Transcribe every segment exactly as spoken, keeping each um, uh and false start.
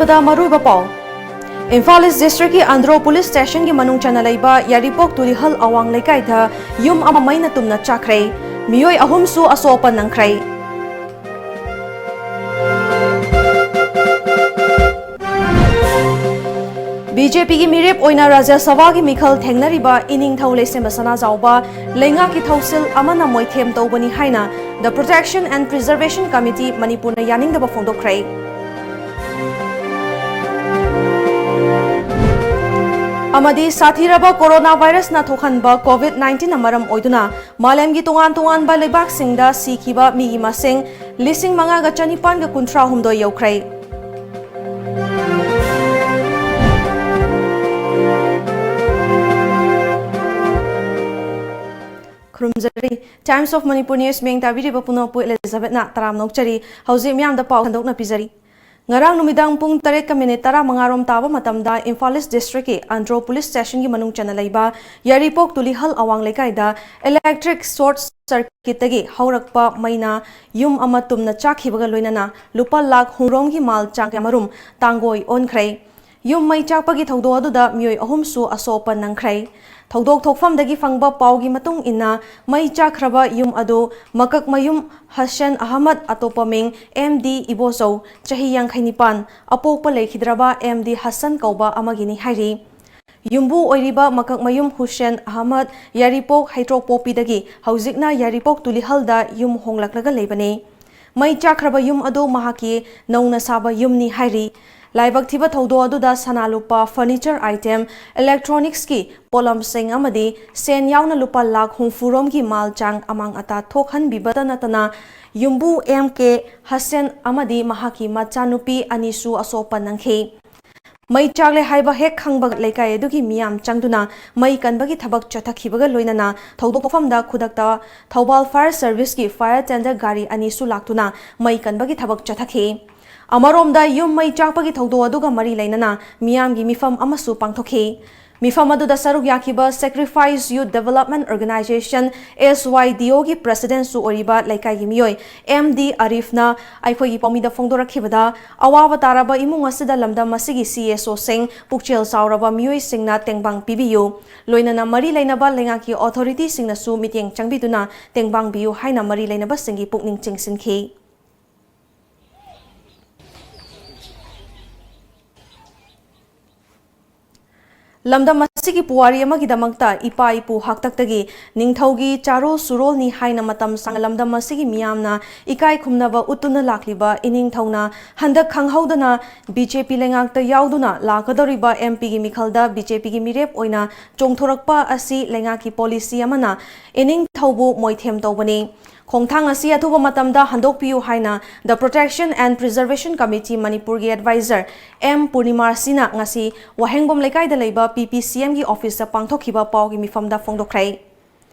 ꯗ ꯃꯔꯨꯑꯣꯏꯕ ꯄꯥꯎ꯫ ꯏꯝꯐꯥꯜ ꯏꯁ ꯗꯤꯁꯇ꯭ꯔꯤꯛꯀꯤ ꯑꯟꯗ꯭ꯔꯣ ꯄꯨꯂꯤꯁ ꯁ꯭ꯇꯦꯁꯟꯒꯤ ꯃꯅꯨꯡ ꯆꯟꯅ ꯂꯩꯕ ꯌꯥꯏꯔꯤꯄꯣꯛ ꯇꯨꯔꯤꯍꯜ ꯑꯋꯥꯡ ꯂꯩꯀꯥꯏꯗ ꯌꯨꯝ ꯑꯃ ꯃꯩꯅ ꯇꯨꯝꯅ ꯆꯥꯛꯈ꯭ꯔꯦ꯫ ꯃꯤꯑꯣꯏ ꯑꯍꯨꯝꯁꯨ ꯑꯁꯣꯛ ꯑꯄꯟ ꯅꯪꯈ꯭ꯔꯦ꯫ ꯕꯤ ꯖꯦ ꯄꯤꯒꯤ ꯃꯤꯔꯦꯞ ꯑꯣꯏꯅ ꯔꯥꯖ꯭ꯌ ꯁꯚꯥꯒꯤ ꯃꯤꯈꯜ ꯊꯦꯡꯅꯔꯤꯕ ꯏꯅꯤꯡꯊꯧ ꯂꯩꯁꯦꯝꯕ ꯁꯅꯥꯖꯥꯎꯕ ꯂꯩꯉꯥꯛꯀꯤ ꯊꯧꯁꯤꯜ ꯑꯃꯅ ꯃꯣꯏꯊꯦꯝ ꯇꯧꯕꯅꯤ ꯍꯥꯏꯅ The Protection and Preservation Committee ꯃꯅꯤꯄꯨꯔꯅ ꯌꯥꯅꯤꯡꯗꯕ ꯐꯣꯡꯗꯣꯛꯈ꯭ꯔꯦ꯫ ꯑꯃꯗꯤ ꯁꯥꯊꯤꯔꯕ ꯀꯣꯔꯣꯅꯥ ꯚꯥꯏꯔꯁꯅ ꯊꯣꯛꯍꯟꯕ ꯀꯣꯚꯤꯗ ꯅꯥꯏꯟꯇꯤꯟꯅ ꯃꯔꯝ ꯑꯣꯏꯗꯨꯅ ꯃꯥꯂꯦꯝꯒꯤ ꯇꯣꯉꯥꯟ ꯇꯣꯉꯥꯟꯕ ꯂꯩꯕꯥꯛꯁꯤꯡꯗ ꯁꯤꯈꯤꯕ ꯃꯤꯒꯤ ꯃꯁꯤꯡ ꯂꯤꯁꯤꯡ ꯃꯉꯥꯒ ꯆꯅꯤꯄꯥꯟꯒ ꯀꯨꯟꯊ꯭ꯔꯥ ꯍꯨꯝꯗꯣꯏ ꯌꯧꯈ꯭ꯔꯦ꯫ ꯈꯨꯔꯨꯝꯖꯔꯤ꯫ Times of Manipur News ꯃꯤꯌꯦꯡ ꯇꯥꯕꯤꯔꯤꯕ ꯄꯨꯝꯅꯃꯛꯄꯨ ꯑꯦꯂꯤꯖꯥꯕꯦꯠꯅ ꯇꯔꯥꯝꯅ ꯑꯣꯛꯆꯔꯤ꯫ ꯍꯧꯖꯤꯛ ꯃꯤꯌꯥꯝꯗ ꯄꯥꯎ ꯁꯟꯗꯣꯛꯅ ꯄꯤꯖꯔꯤ꯫ ꯉꯔꯥꯡ ꯅꯨꯃꯤꯗꯥꯡ ꯄꯨꯡ ꯇꯔꯦꯠꯀ ꯃꯤꯅꯤꯠ ꯇꯔꯥꯃꯉꯥ ꯔꯣꯝ ꯇꯥꯕ ꯃꯇꯝꯗ ꯏꯝꯐꯥꯜ ꯏꯁ ꯗꯤꯁꯇ꯭ꯔꯤꯛꯀꯤ ꯑꯟꯗ꯭ꯔꯣ ꯄꯨꯂꯤꯁ ꯁ꯭ꯇꯦꯁꯟꯒꯤ ꯃꯅꯨꯡ ꯆꯟꯅ ꯂꯩꯕ ꯌꯥꯏꯔꯤꯄꯣꯛ ꯇꯨꯂꯤꯍꯜ ꯑꯋꯥꯡ ꯂꯩꯀꯥꯏꯗ ꯏꯂꯦꯛꯇ꯭ꯔꯤꯛ ꯁꯣꯔꯠ ꯁꯔꯀꯤꯠꯇꯒꯤ ꯍꯧꯔꯛꯄ ꯃꯩꯅ ꯌꯨꯝ ꯑꯃ ꯇꯨꯝꯅ ꯆꯥꯛꯈꯤꯕꯒ ꯂꯣꯏꯅꯅ ꯂꯨꯄꯥ ꯂꯥꯈ ꯍꯨꯝꯗ꯭ꯔꯣꯝꯒꯤ ꯃꯥꯜ ꯆꯥꯛ ꯑꯃꯔꯨꯝ ꯇꯥꯡꯒꯣꯏ ꯑꯣꯟꯈ꯭ꯔꯦ꯫ ꯌꯨꯝ ꯃꯩ ꯆꯥꯛꯄꯒꯤ ꯊꯧꯗꯣꯛ ꯑꯗꯨꯗ ꯃꯤꯑꯣꯏ ꯑꯍꯨꯝꯁꯨ ꯑꯁꯣꯛ ꯑꯄꯟ ꯅꯪꯈ꯭ꯔꯦ꯫ ꯊꯧꯗꯣꯛ ꯊꯣꯛꯐꯝꯗꯒꯤ ꯐꯪꯕ ꯄꯥꯎꯒꯤ ꯃꯇꯨꯡ ꯏꯟꯅ, ꯃꯩ ꯆꯥꯛꯈ꯭ꯔꯕ ꯌꯨꯝ ꯑꯗꯨ ꯃꯀꯛꯃꯌꯨꯝ ꯍꯁꯦꯟ ꯑꯍꯃꯗ, ꯑꯇꯣꯞꯄ ꯃꯤꯡ ꯑꯦꯝ ꯗꯤ ꯏꯕꯣꯆꯧ, ꯆꯍꯤ ꯌꯥꯡꯈꯩ ꯅꯤꯄꯥꯟ, ꯑꯄꯣꯛꯄ ꯂꯩꯈꯤꯗ꯭ꯔꯕ ꯑꯦꯝ ꯗꯤ ꯍꯁꯟ ꯀꯧꯕ ꯑꯃꯒꯤꯅꯤ ꯍꯥꯏꯔꯤ꯫ ꯌꯨꯝꯕꯨ ꯑꯣꯏꯔꯤꯕ ꯃꯀꯛꯃꯌꯨꯝ ꯍꯨꯁꯦꯟ ꯑꯍꯃꯗ ꯌꯥꯏꯔꯤꯄꯣꯛ ꯍꯩꯇ꯭ꯔꯣꯛꯄꯣꯛꯄꯤꯗꯒꯤ ꯍꯧꯖꯤꯛꯅ ꯌꯥꯏꯔꯤꯄꯣꯛ ꯇꯨꯂꯤꯍꯜꯗ ꯌꯨꯝ ꯍꯣꯡꯂꯛꯂꯒ ꯂꯩꯕꯅꯤ꯫ ꯃꯩ ꯆꯥꯛꯈ꯭ꯔꯕ ꯌꯨꯝ ꯑꯗꯨ ꯃꯍꯥꯛꯀꯤ ꯅꯧꯅ ꯁꯥꯕ ꯌꯨꯝꯅꯤ ꯍꯥꯏꯔꯤ꯫ ꯂꯥꯏꯕꯛ ꯊꯤꯕ ꯊꯧꯗꯣꯛ ꯑꯗꯨꯗ ꯁꯅꯥ ꯂꯨꯄꯥ, furniture item, electronics ꯀꯤ ꯄꯣꯠꯂꯝꯁꯤꯡ ꯑꯃꯗꯤ ꯁꯦꯟ ꯌꯥꯎꯅ ꯂꯨꯄꯥ ꯂꯥꯈ ꯍꯨꯝꯐꯨ ꯔꯣꯝꯒꯤ ꯃꯥꯜ ꯆꯥꯡ ꯑꯃꯥꯡ ꯑꯇꯥ ꯊꯣꯛꯍꯟꯕꯤꯕꯇ ꯅꯠꯇꯅ, ꯌꯨꯝꯕꯨ ꯑꯦꯝ ꯀꯦ ꯍꯁꯦꯟ ꯑꯃꯗꯤ ꯃꯍꯥꯛꯀꯤ ꯃꯆꯥꯅꯨꯄꯤ ꯑꯅꯤꯁꯨ ꯑꯁꯣꯛ ꯑꯄꯟ ꯅꯪꯈꯤ꯫ ꯃꯩ ꯆꯥꯛꯂꯦ ꯍꯥꯏꯕ ꯍꯦꯛ ꯈꯪꯕ ꯂꯩꯀꯥꯏ ꯑꯗꯨꯒꯤ ꯃꯤꯌꯥꯝ ꯆꯪꯗꯨꯅ ꯃꯩ ꯀꯟꯕꯒꯤ ꯊꯕꯛ ꯆꯠꯊꯈꯤꯕꯒ ꯂꯣꯏꯅꯅ ꯊꯧꯗꯣꯛ ꯊꯣꯛꯐꯝꯗ ꯈꯨꯗꯛꯇ ꯊꯧꯕꯥꯜ fire service ꯀꯤ fire tender ꯒꯥꯔꯤ ꯑꯅꯤꯁꯨ ꯂꯥꯛꯇꯨꯅ ꯃꯩ ꯀꯟꯕꯒꯤ ꯊꯕꯛ ꯆꯠꯊꯈꯤ꯫ ꯑꯃꯔꯣꯝꯗ ꯌꯨꯝ ꯃꯩ ꯆꯥꯛꯄꯒꯤ ꯊꯧꯗꯣꯛ ꯑꯗꯨꯒ ꯃꯔꯤ ꯂꯩꯅꯅ ꯃꯤꯌꯥꯝꯒꯤ ꯃꯤꯐꯝ ꯑꯃꯁꯨ ꯄꯥꯡꯊꯣꯛꯈꯤ꯫ ꯃꯤꯐꯝ ꯑꯗꯨꯗ ꯁꯔꯨꯛ ꯌꯥꯈꯤꯕ Sacrifice Youth Development Organization, S Y D O ꯒꯤ president ꯁꯨ ꯑꯣꯏꯔꯤꯕ ꯂꯩꯀꯥꯏꯒꯤ ꯃꯤꯑꯣꯏ M D ꯑꯔꯤꯐꯅ ꯑꯩꯈꯣꯏꯒꯤ ꯄꯥꯎꯃꯤꯗ ꯐꯣꯡꯗꯣꯔꯛꯈꯤꯕꯗ, ꯑꯋꯥꯕ ꯇꯥꯔꯕ ꯏꯃꯨꯡ ꯑꯁꯤꯗ ꯂꯝꯗꯝ ꯑꯁꯤꯒꯤ C S O ꯁꯤꯡ, ꯄꯨꯛꯆꯦꯜ ꯆꯥꯎꯔꯕ ꯃꯤꯑꯣꯏꯁꯤꯡꯅ ꯇꯦꯡꯕꯥꯡ ꯄꯤꯕꯤꯌꯨ, ꯂꯣꯏꯅꯅ ꯃꯔꯤ ꯂꯩꯅꯕ ꯂꯩꯉꯥꯛꯀꯤ authority ꯁꯤꯡꯅꯁꯨ ꯃꯤꯠꯌꯦꯡ ꯆꯪꯕꯤꯗꯨꯅ ꯇꯦꯡꯕꯥꯡꯕꯤꯌꯨ ꯍꯥꯏꯅ ꯃꯔꯤ ꯂꯩꯅꯕꯁꯤꯡꯒꯤ ꯄꯨꯛꯅꯤꯡ ꯆꯤꯡꯁꯤꯟꯈꯤ꯫ ꯂꯝꯗꯝ ꯑꯁꯤꯒꯤ ꯄꯨꯋꯥꯔꯤ ꯑꯃꯒꯤꯗꯃꯛꯇ ꯏꯄꯥ ꯏꯄꯨ ꯍꯥꯛꯇꯛꯇꯒꯤ ꯅꯤꯡꯊꯧꯒꯤ ꯆꯥꯔꯣꯜ ꯁꯨꯔꯣꯜꯅꯤ ꯍꯥꯏꯅ ꯃꯇꯝ ꯁꯥꯡꯅ ꯂꯝꯗꯝ ꯑꯁꯤꯒꯤ ꯃꯤꯌꯥꯝꯅ ꯏꯀꯥꯏ ꯈꯨꯝꯅꯕ ꯎꯠꯇꯨꯅ ꯂꯥꯛꯂꯤꯕ ꯏꯅꯤꯡꯊꯧꯅ ꯍꯟꯗꯛ ꯈꯪꯍꯧꯗꯅ B J P ꯂꯩꯉꯥꯛꯇ ꯌꯥꯎꯗꯨꯅ ꯂꯥꯛꯀꯗꯧꯔꯤꯕ M P ꯒꯤ ꯃꯤꯈꯜꯗ B J P ꯒꯤ ꯃꯤꯔꯦꯞ ꯑꯣꯏꯅ ꯆꯣꯡꯊꯣꯔꯛꯄ ꯑꯁꯤ ꯂꯩꯉꯥꯛꯀꯤ policy ꯑꯃꯅ ꯏꯅꯤꯡꯊꯧꯕꯨ ꯃꯣꯏꯊꯦꯝ ꯇꯧꯕꯅꯤ꯫ ꯈꯣꯡꯊꯥꯡ ꯑꯁꯤ ꯑꯊꯨꯕ ꯃꯇꯝꯗ ꯍꯟꯗꯣꯛꯄꯤꯌꯨ ꯍꯥꯏꯅ The Protection and Preservation Committee ꯃꯅꯤꯄꯨꯔꯒꯤ advisor M ꯄꯨꯔꯅꯤꯃꯥꯁꯤꯅ ꯉꯁꯤ ꯋꯥꯍꯦꯡꯕꯝ ꯂꯩꯀꯥꯏꯗ ꯂꯩꯕ P P C M ꯒꯤ office ꯇ ꯄꯥꯡꯊꯣꯛꯈꯤꯕ ꯄꯥꯎꯒꯤ ꯃꯤꯐꯝꯗ ꯐꯣꯡꯗꯣꯛꯈ꯭ꯔꯦ꯫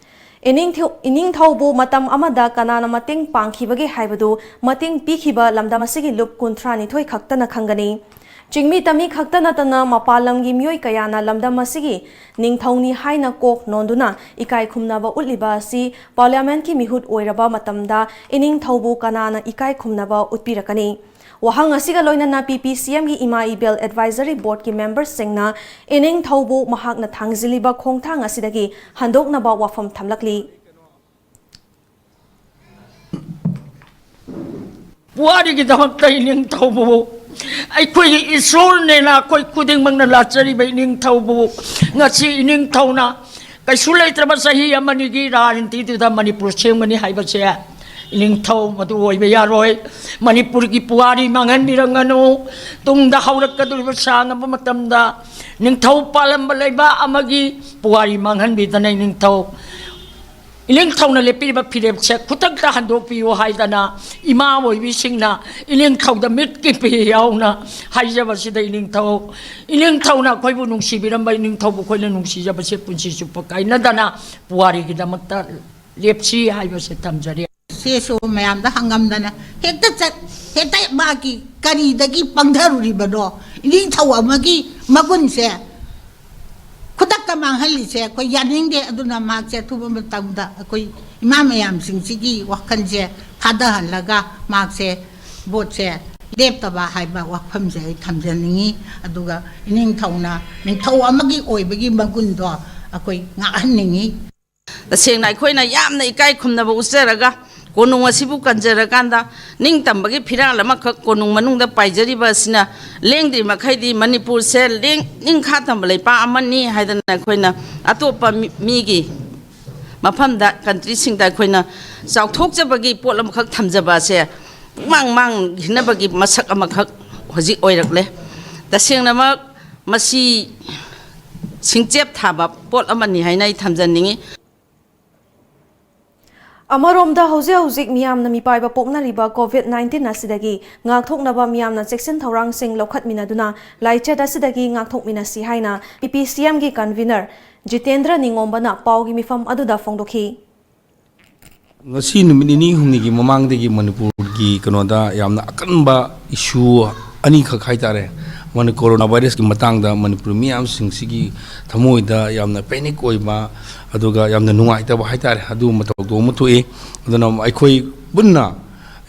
ꯏꯅꯤꯡꯊꯧ-, ꯏꯅꯤꯡꯊꯧꯕꯨ ꯃꯇꯝ ꯑꯃꯗ ꯀꯅꯥꯅ ꯃꯇꯦꯡ ꯄꯥꯡꯈꯤꯕꯒꯦ ꯍꯥꯏꯕꯗꯨ ꯃꯇꯦꯡ ꯄꯤꯈꯤꯕ ꯂꯝꯗꯝ ꯑꯁꯤꯒꯤ ꯂꯨꯞ ꯀꯨꯟꯊ꯭ꯔꯥ ꯅꯤꯊꯣꯏ ꯈꯛꯇꯅ ꯈꯪꯒꯅꯤ꯫ ꯆꯤꯡꯃꯤ ꯇꯝꯃꯤ ꯈꯛꯇ ꯅꯠꯇꯅ ꯃꯄꯥꯟ ꯂꯝꯒꯤ ꯃꯤꯑꯣꯏ ꯀꯌꯥꯅ ꯂꯝꯗꯝ ꯑꯁꯤꯒꯤ ꯅꯤꯡꯊꯧꯅꯤ ꯍꯥꯏꯅ ꯀꯣꯛ ꯅꯣꯟꯗꯨꯅ ꯏꯀꯥꯏ ꯈꯨꯝꯅꯕ ꯎꯠꯂꯤꯕ ꯑꯁꯤ parliament ꯀꯤ ꯃꯤꯍꯨꯠ ꯑꯣꯏꯔꯕ ꯃꯇꯝꯗ ꯏꯅꯤꯡꯊꯧꯕꯨ ꯀꯅꯥꯅ ꯏꯀꯥꯏ ꯈꯨꯝꯅꯕ ꯎꯠꯄꯤꯔꯛꯀꯅꯤ? ꯋꯥꯍꯪ ꯑꯁꯤꯒ ꯂꯣꯏꯅꯅ P P C M ꯒꯤ ꯏꯃꯥ ꯏꯕꯦꯜ advisory board ꯀꯤ member ꯁꯤꯡꯅ ꯏꯅꯤꯡꯊꯧꯕꯨ ꯃꯍꯥꯛꯅ ꯊꯥꯡꯖꯤꯜꯂꯤꯕ ꯈꯣꯡꯊꯥꯡ ꯑꯁꯤꯗꯒꯤ ꯍꯟꯗꯣꯛꯅꯕ ꯋꯥꯐꯝ ꯊꯝꯂꯛꯂꯤ꯫ ꯄꯨꯋꯥꯔꯤꯒꯤꯗꯃꯛꯇ ꯏꯅꯤꯡꯊꯧꯕꯨ, ꯑꯩꯈꯣꯏꯒꯤ ꯏꯁꯣꯔꯅꯦꯅ ꯑꯩꯈꯣꯏ ꯈꯨꯗꯤꯡꯃꯛꯅ ꯂꯥꯠꯆꯔꯤꯕ ꯏꯅꯤꯡꯊꯧꯕꯨ, ꯉꯁꯤ ꯏꯅꯤꯡꯊꯧꯅ ꯀꯩꯁꯨ ꯂꯩꯇ꯭ꯔꯕ ꯆꯍꯤ ꯑꯃꯅꯤꯒꯤ ꯔꯥꯖꯅꯤꯇꯤꯗꯨꯗ ꯃꯅꯤꯄꯨꯔ ꯁꯦꯝꯒꯅꯤ ꯍꯥꯏꯕꯁꯦ ꯏꯅꯤꯡꯊꯧ ꯃꯗꯨ ꯑꯣꯏꯕ ꯌꯥꯔꯣꯏ꯫ ꯃꯅꯤꯄꯨꯔꯒꯤ ꯄꯨꯋꯥꯔꯤ ꯃꯥꯡꯍꯟꯕꯤꯔꯝꯒꯅꯨ꯫ ꯇꯨꯡꯗ ꯍꯧꯔꯛꯀꯗꯧꯔꯤꯕ ꯁꯥꯡꯉꯕ ꯃꯇꯝꯗ ꯅꯤꯡꯊꯧ ꯄꯥꯜꯂꯝꯕ ꯂꯩꯕꯥꯛ ꯑꯃꯒꯤ ꯄꯨꯋꯥꯔꯤ ꯃꯥꯡꯍꯟꯕꯤꯗꯅ ꯏꯅꯤꯡꯊꯧ ꯏꯅꯤꯡꯊꯧꯅ ꯂꯦꯞꯄꯤꯔꯤꯕ ꯐꯤꯔꯦꯞꯁꯦ ꯈꯨꯗꯛꯇ ꯍꯟꯗꯣꯛꯄꯤꯌꯨ ꯍꯥꯏꯗꯅ ꯏꯃꯥ ꯑꯣꯏꯕꯤꯁꯤꯡꯅ ꯏꯅꯤꯡꯊꯧꯗ ꯃꯤꯠꯀꯤ ꯄꯤ ꯌꯥꯎꯅ ꯍꯥꯏꯖꯕꯁꯤꯗ ꯏꯅꯤꯡꯊꯧ, ꯏꯅꯤꯡꯊꯧꯅ ꯑꯩꯈꯣꯏꯕꯨ ꯅꯨꯡꯁꯤꯕꯤꯔꯝꯕ ꯏꯅꯤꯡꯊꯧꯕꯨ ꯑꯩꯈꯣꯏꯅ ꯅꯨꯡꯁꯤꯖꯕꯁꯦ ꯄꯨꯟꯁꯤ ꯆꯨꯞꯄ ꯀꯥꯏꯅꯗꯅ ꯄꯨꯋꯥꯔꯤꯒꯤꯗꯃꯛꯇ ꯂꯦꯞꯁꯤ ꯍꯥꯏꯕꯁꯦ ꯊꯝꯖꯔꯤ꯫ ꯁꯦꯁꯣ ꯃꯌꯥꯝꯗ ꯍꯪꯉꯝꯗꯅ ꯍꯦꯛꯇ ꯆꯠ, ꯍꯦꯛꯇ ꯃꯥꯒꯤ ꯀꯔꯤꯗꯒꯤ ꯄꯪꯊꯔꯨꯔꯤꯕꯅꯣ? ꯏꯅꯤꯡꯊꯧ ꯑꯃꯒꯤ ꯃꯒꯨꯟꯁꯦ ꯈꯨꯗꯛꯇ ꯃꯥꯡꯍꯜꯂꯤꯁꯦ ꯑꯩꯈꯣꯏ ꯌꯥꯅꯤꯡꯗꯦ꯫ ꯑꯗꯨꯅ ꯃꯍꯥꯛꯁꯦ ꯑꯊꯨꯕ ꯃꯇꯝꯗ ꯑꯩꯈꯣꯏ ꯏꯃꯥ ꯃꯌꯥꯝꯁꯤꯡꯁꯤꯒꯤ ꯋꯥꯈꯜꯁꯦ ꯊꯥꯗꯍꯜꯂꯒ ꯃꯍꯥꯛꯁꯦ ꯚꯣꯠꯁꯦ ꯂꯦꯞꯇꯕ ꯍꯥꯏꯕ ꯋꯥꯐꯝꯁꯦ ꯑꯩ ꯊꯝꯖꯅꯤꯡꯉꯤ꯫ ꯑꯗꯨꯒ ꯏꯅꯤꯡꯊꯧꯅ ꯅꯤꯡꯊꯧ ꯑꯃꯒꯤ ꯑꯣꯏꯕꯒꯤ ꯃꯒꯨꯟꯗꯣ ꯑꯩꯈꯣꯏ ꯉꯥꯛꯍꯟꯅꯤꯡꯉꯤ꯫ ꯇꯁꯦꯡꯅ ꯑꯩꯈꯣꯏꯅ ꯌꯥꯝꯅ ꯏꯀꯥꯏ ꯈꯨꯝꯅꯕ ꯎꯠꯆꯔꯒ ꯀꯣꯅꯨꯡ ꯑꯁꯤꯕꯨ ꯀꯟꯖꯔꯀꯥꯟꯗ ꯅꯤꯡꯇꯝꯕꯒꯤ ꯐꯤꯔꯥꯜ ꯑꯃꯈꯛ ꯀꯣꯅꯨꯡ ꯃꯅꯨꯡꯗ ꯄꯥꯏꯖꯔꯤꯕ ꯑꯁꯤꯅ ꯂꯦꯡꯗ꯭ꯔꯤ ꯃꯈꯩꯗꯤ ꯃꯅꯤꯄꯨꯔꯁꯦ ꯂꯦꯡ-, ꯅꯤꯡꯈꯥ ꯇꯝꯕ ꯂꯩꯄꯥꯛ ꯑꯃꯅꯤ ꯍꯥꯏꯗꯅ ꯑꯩꯈꯣꯏꯅ ꯑꯇꯣꯞꯄ ꯃꯤ-, ꯃꯤꯒꯤ ꯃꯐꯝꯗ, ꯀꯟꯇ꯭ꯔꯤꯁꯤꯡꯗ ꯑꯩꯈꯣꯏꯅ ꯆꯥꯎꯊꯣꯛꯆꯕꯒꯤ ꯄꯣꯠ ꯑꯃꯈꯛ ꯊꯝꯖꯕ ꯑꯁꯦ ꯄꯨꯡꯃꯥꯡ ꯃꯥꯡꯈꯤꯅꯕꯒꯤ ꯃꯁꯛ ꯑꯃꯈꯛ ꯍꯧꯖꯤꯛ ꯑꯣꯏꯔꯛꯂꯦ꯫ ꯇꯁꯦꯡꯅꯃꯛ ꯃꯁꯤ ꯁꯤꯡꯆꯦꯞ ꯊꯥꯕ ꯄꯣꯠ ꯑꯃꯅꯤ ꯍꯥꯏꯅ ꯑꯩ ꯊꯝꯖꯅꯤꯡꯏ꯫ ꯑꯃꯔꯣꯝꯗ, ꯍꯧꯖꯤꯛ ꯍꯧꯖꯤꯛ ꯃꯤꯌꯥꯝꯅ ꯃꯤꯄꯥꯏꯕ ꯄꯣꯛꯅꯔꯤꯕ ꯀꯣꯚꯤꯗ ꯅꯥꯏꯟꯇꯤꯟ ꯑꯁꯤꯗꯒꯤ ꯉꯥꯛꯊꯣꯛꯅꯕ ꯃꯤꯌꯥꯝꯅ ꯆꯦꯛꯁꯤꯟ ꯊꯧꯔꯥꯡꯁꯤꯡ ꯂꯧꯈꯠꯃꯤꯟꯅꯗꯨꯅ ꯂꯥꯏꯆꯠ ꯑꯁꯤꯗꯒꯤ ꯉꯥꯛꯊꯣꯛꯃꯤꯟꯅꯁꯤ ꯍꯥꯏꯅ ꯄꯤ ꯄꯤ ꯁꯤ ꯑꯦꯝꯒꯤ ꯀꯟꯚꯤꯅꯔ ꯖꯤꯇꯦꯟꯗ꯭ꯔ ꯅꯤꯉꯣꯝꯕꯅ ꯄꯥꯎꯒꯤ ꯃꯤꯐꯝ ꯑꯗꯨꯗ ꯐꯣꯡꯗꯣꯛꯈꯤ꯫ ꯉꯁꯤ ꯅꯨꯃꯤꯠ ꯅꯤꯅꯤ ꯍꯨꯝꯅꯤꯒꯤ ꯃꯃꯥꯡꯗꯒꯤ ꯃꯅꯤꯄꯨꯔꯒꯤ ꯀꯩꯅꯣꯗ ꯌꯥꯝꯅ ꯑꯀꯟꯕ ꯏꯁꯨ ꯑꯅꯤꯈꯛ ꯍꯥꯏꯇꯥꯔꯦ, ꯃꯅꯤ-, ꯀꯣꯔꯣꯅꯥ ꯚꯥꯏꯔꯁꯀꯤ ꯃꯇꯥꯡꯗ ꯃꯅꯤꯄꯨꯔ ꯃꯤꯌꯥꯝꯁꯤꯡꯁꯤꯒꯤ ꯊꯃꯣꯏꯗ ꯌꯥꯝꯅ ꯄꯦꯅꯤꯛ ꯑꯣꯏꯕ, ꯑꯗꯨꯒ ꯌꯥꯝꯅ ꯅꯨꯡꯉꯥꯏꯇꯕ ꯍꯥꯏꯇꯥꯔꯦ, ꯑꯗꯨꯒꯨꯝꯕ ꯊꯧꯗꯣꯛ ꯑꯃ ꯊꯣꯛꯏ꯫ ꯑꯗꯨꯅ ꯑꯩꯈꯣꯏ ꯄꯨꯟꯅ,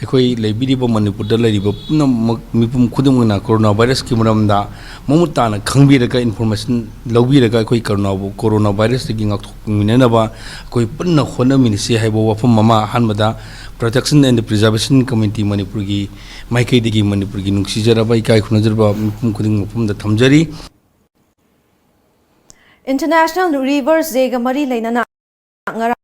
ꯑꯩꯈꯣꯏ ꯂꯩꯕꯤꯔꯤꯕ ꯃꯅꯤꯄꯨꯔꯗ ꯂꯩꯔꯤꯕ ꯄꯨꯝꯅꯃꯛ, ꯃꯤꯄꯨꯝ ꯈꯨꯗꯤꯡꯃꯛꯅ ꯀꯣꯔꯣꯅꯥ ꯚꯥꯏꯔꯁꯀꯤ ꯃꯔꯝꯗ ꯃꯃꯨꯠ ꯇꯥꯅ ꯈꯪꯕꯤꯔꯒ, ꯏꯟꯐꯣꯔꯃꯦꯁꯟ ꯂꯧꯕꯤꯔꯒ, ꯑꯩꯈꯣꯏ ꯀꯣꯔꯣꯅꯥꯕꯨ, ꯀꯣꯔꯣꯅꯥ ꯚꯥꯏꯔꯁꯇꯒꯤ ꯉꯥꯛꯊꯣꯛꯃꯤꯟꯅꯅꯕ ꯑꯩꯈꯣꯏ ꯄꯨꯟꯅ ꯍꯣꯠꯅꯃꯤꯟꯅꯁꯤ ꯍꯥꯏꯕ ꯋꯥꯐꯝ ꯑꯃ ꯑꯍꯥꯟꯕꯗ Protection and Preservation Committee ꯃꯅꯤꯄꯨꯔꯒꯤ ꯃꯥꯏꯀꯩꯗꯒꯤ ꯃꯅꯤꯄꯨꯔꯒꯤ ꯅꯨꯡꯁꯤꯖꯔꯕ, ꯏꯀꯥꯏ ꯈꯨꯝꯅꯖꯔꯕ ꯃꯤꯄꯨꯝ ꯈꯨꯗꯤꯡꯃꯛ ꯃꯐꯝꯗ ꯊꯝꯖꯔꯤ꯫ International Rivers Dayꯒ ꯃꯔꯤ ꯂꯩꯅꯅ ꯉꯔꯥꯡ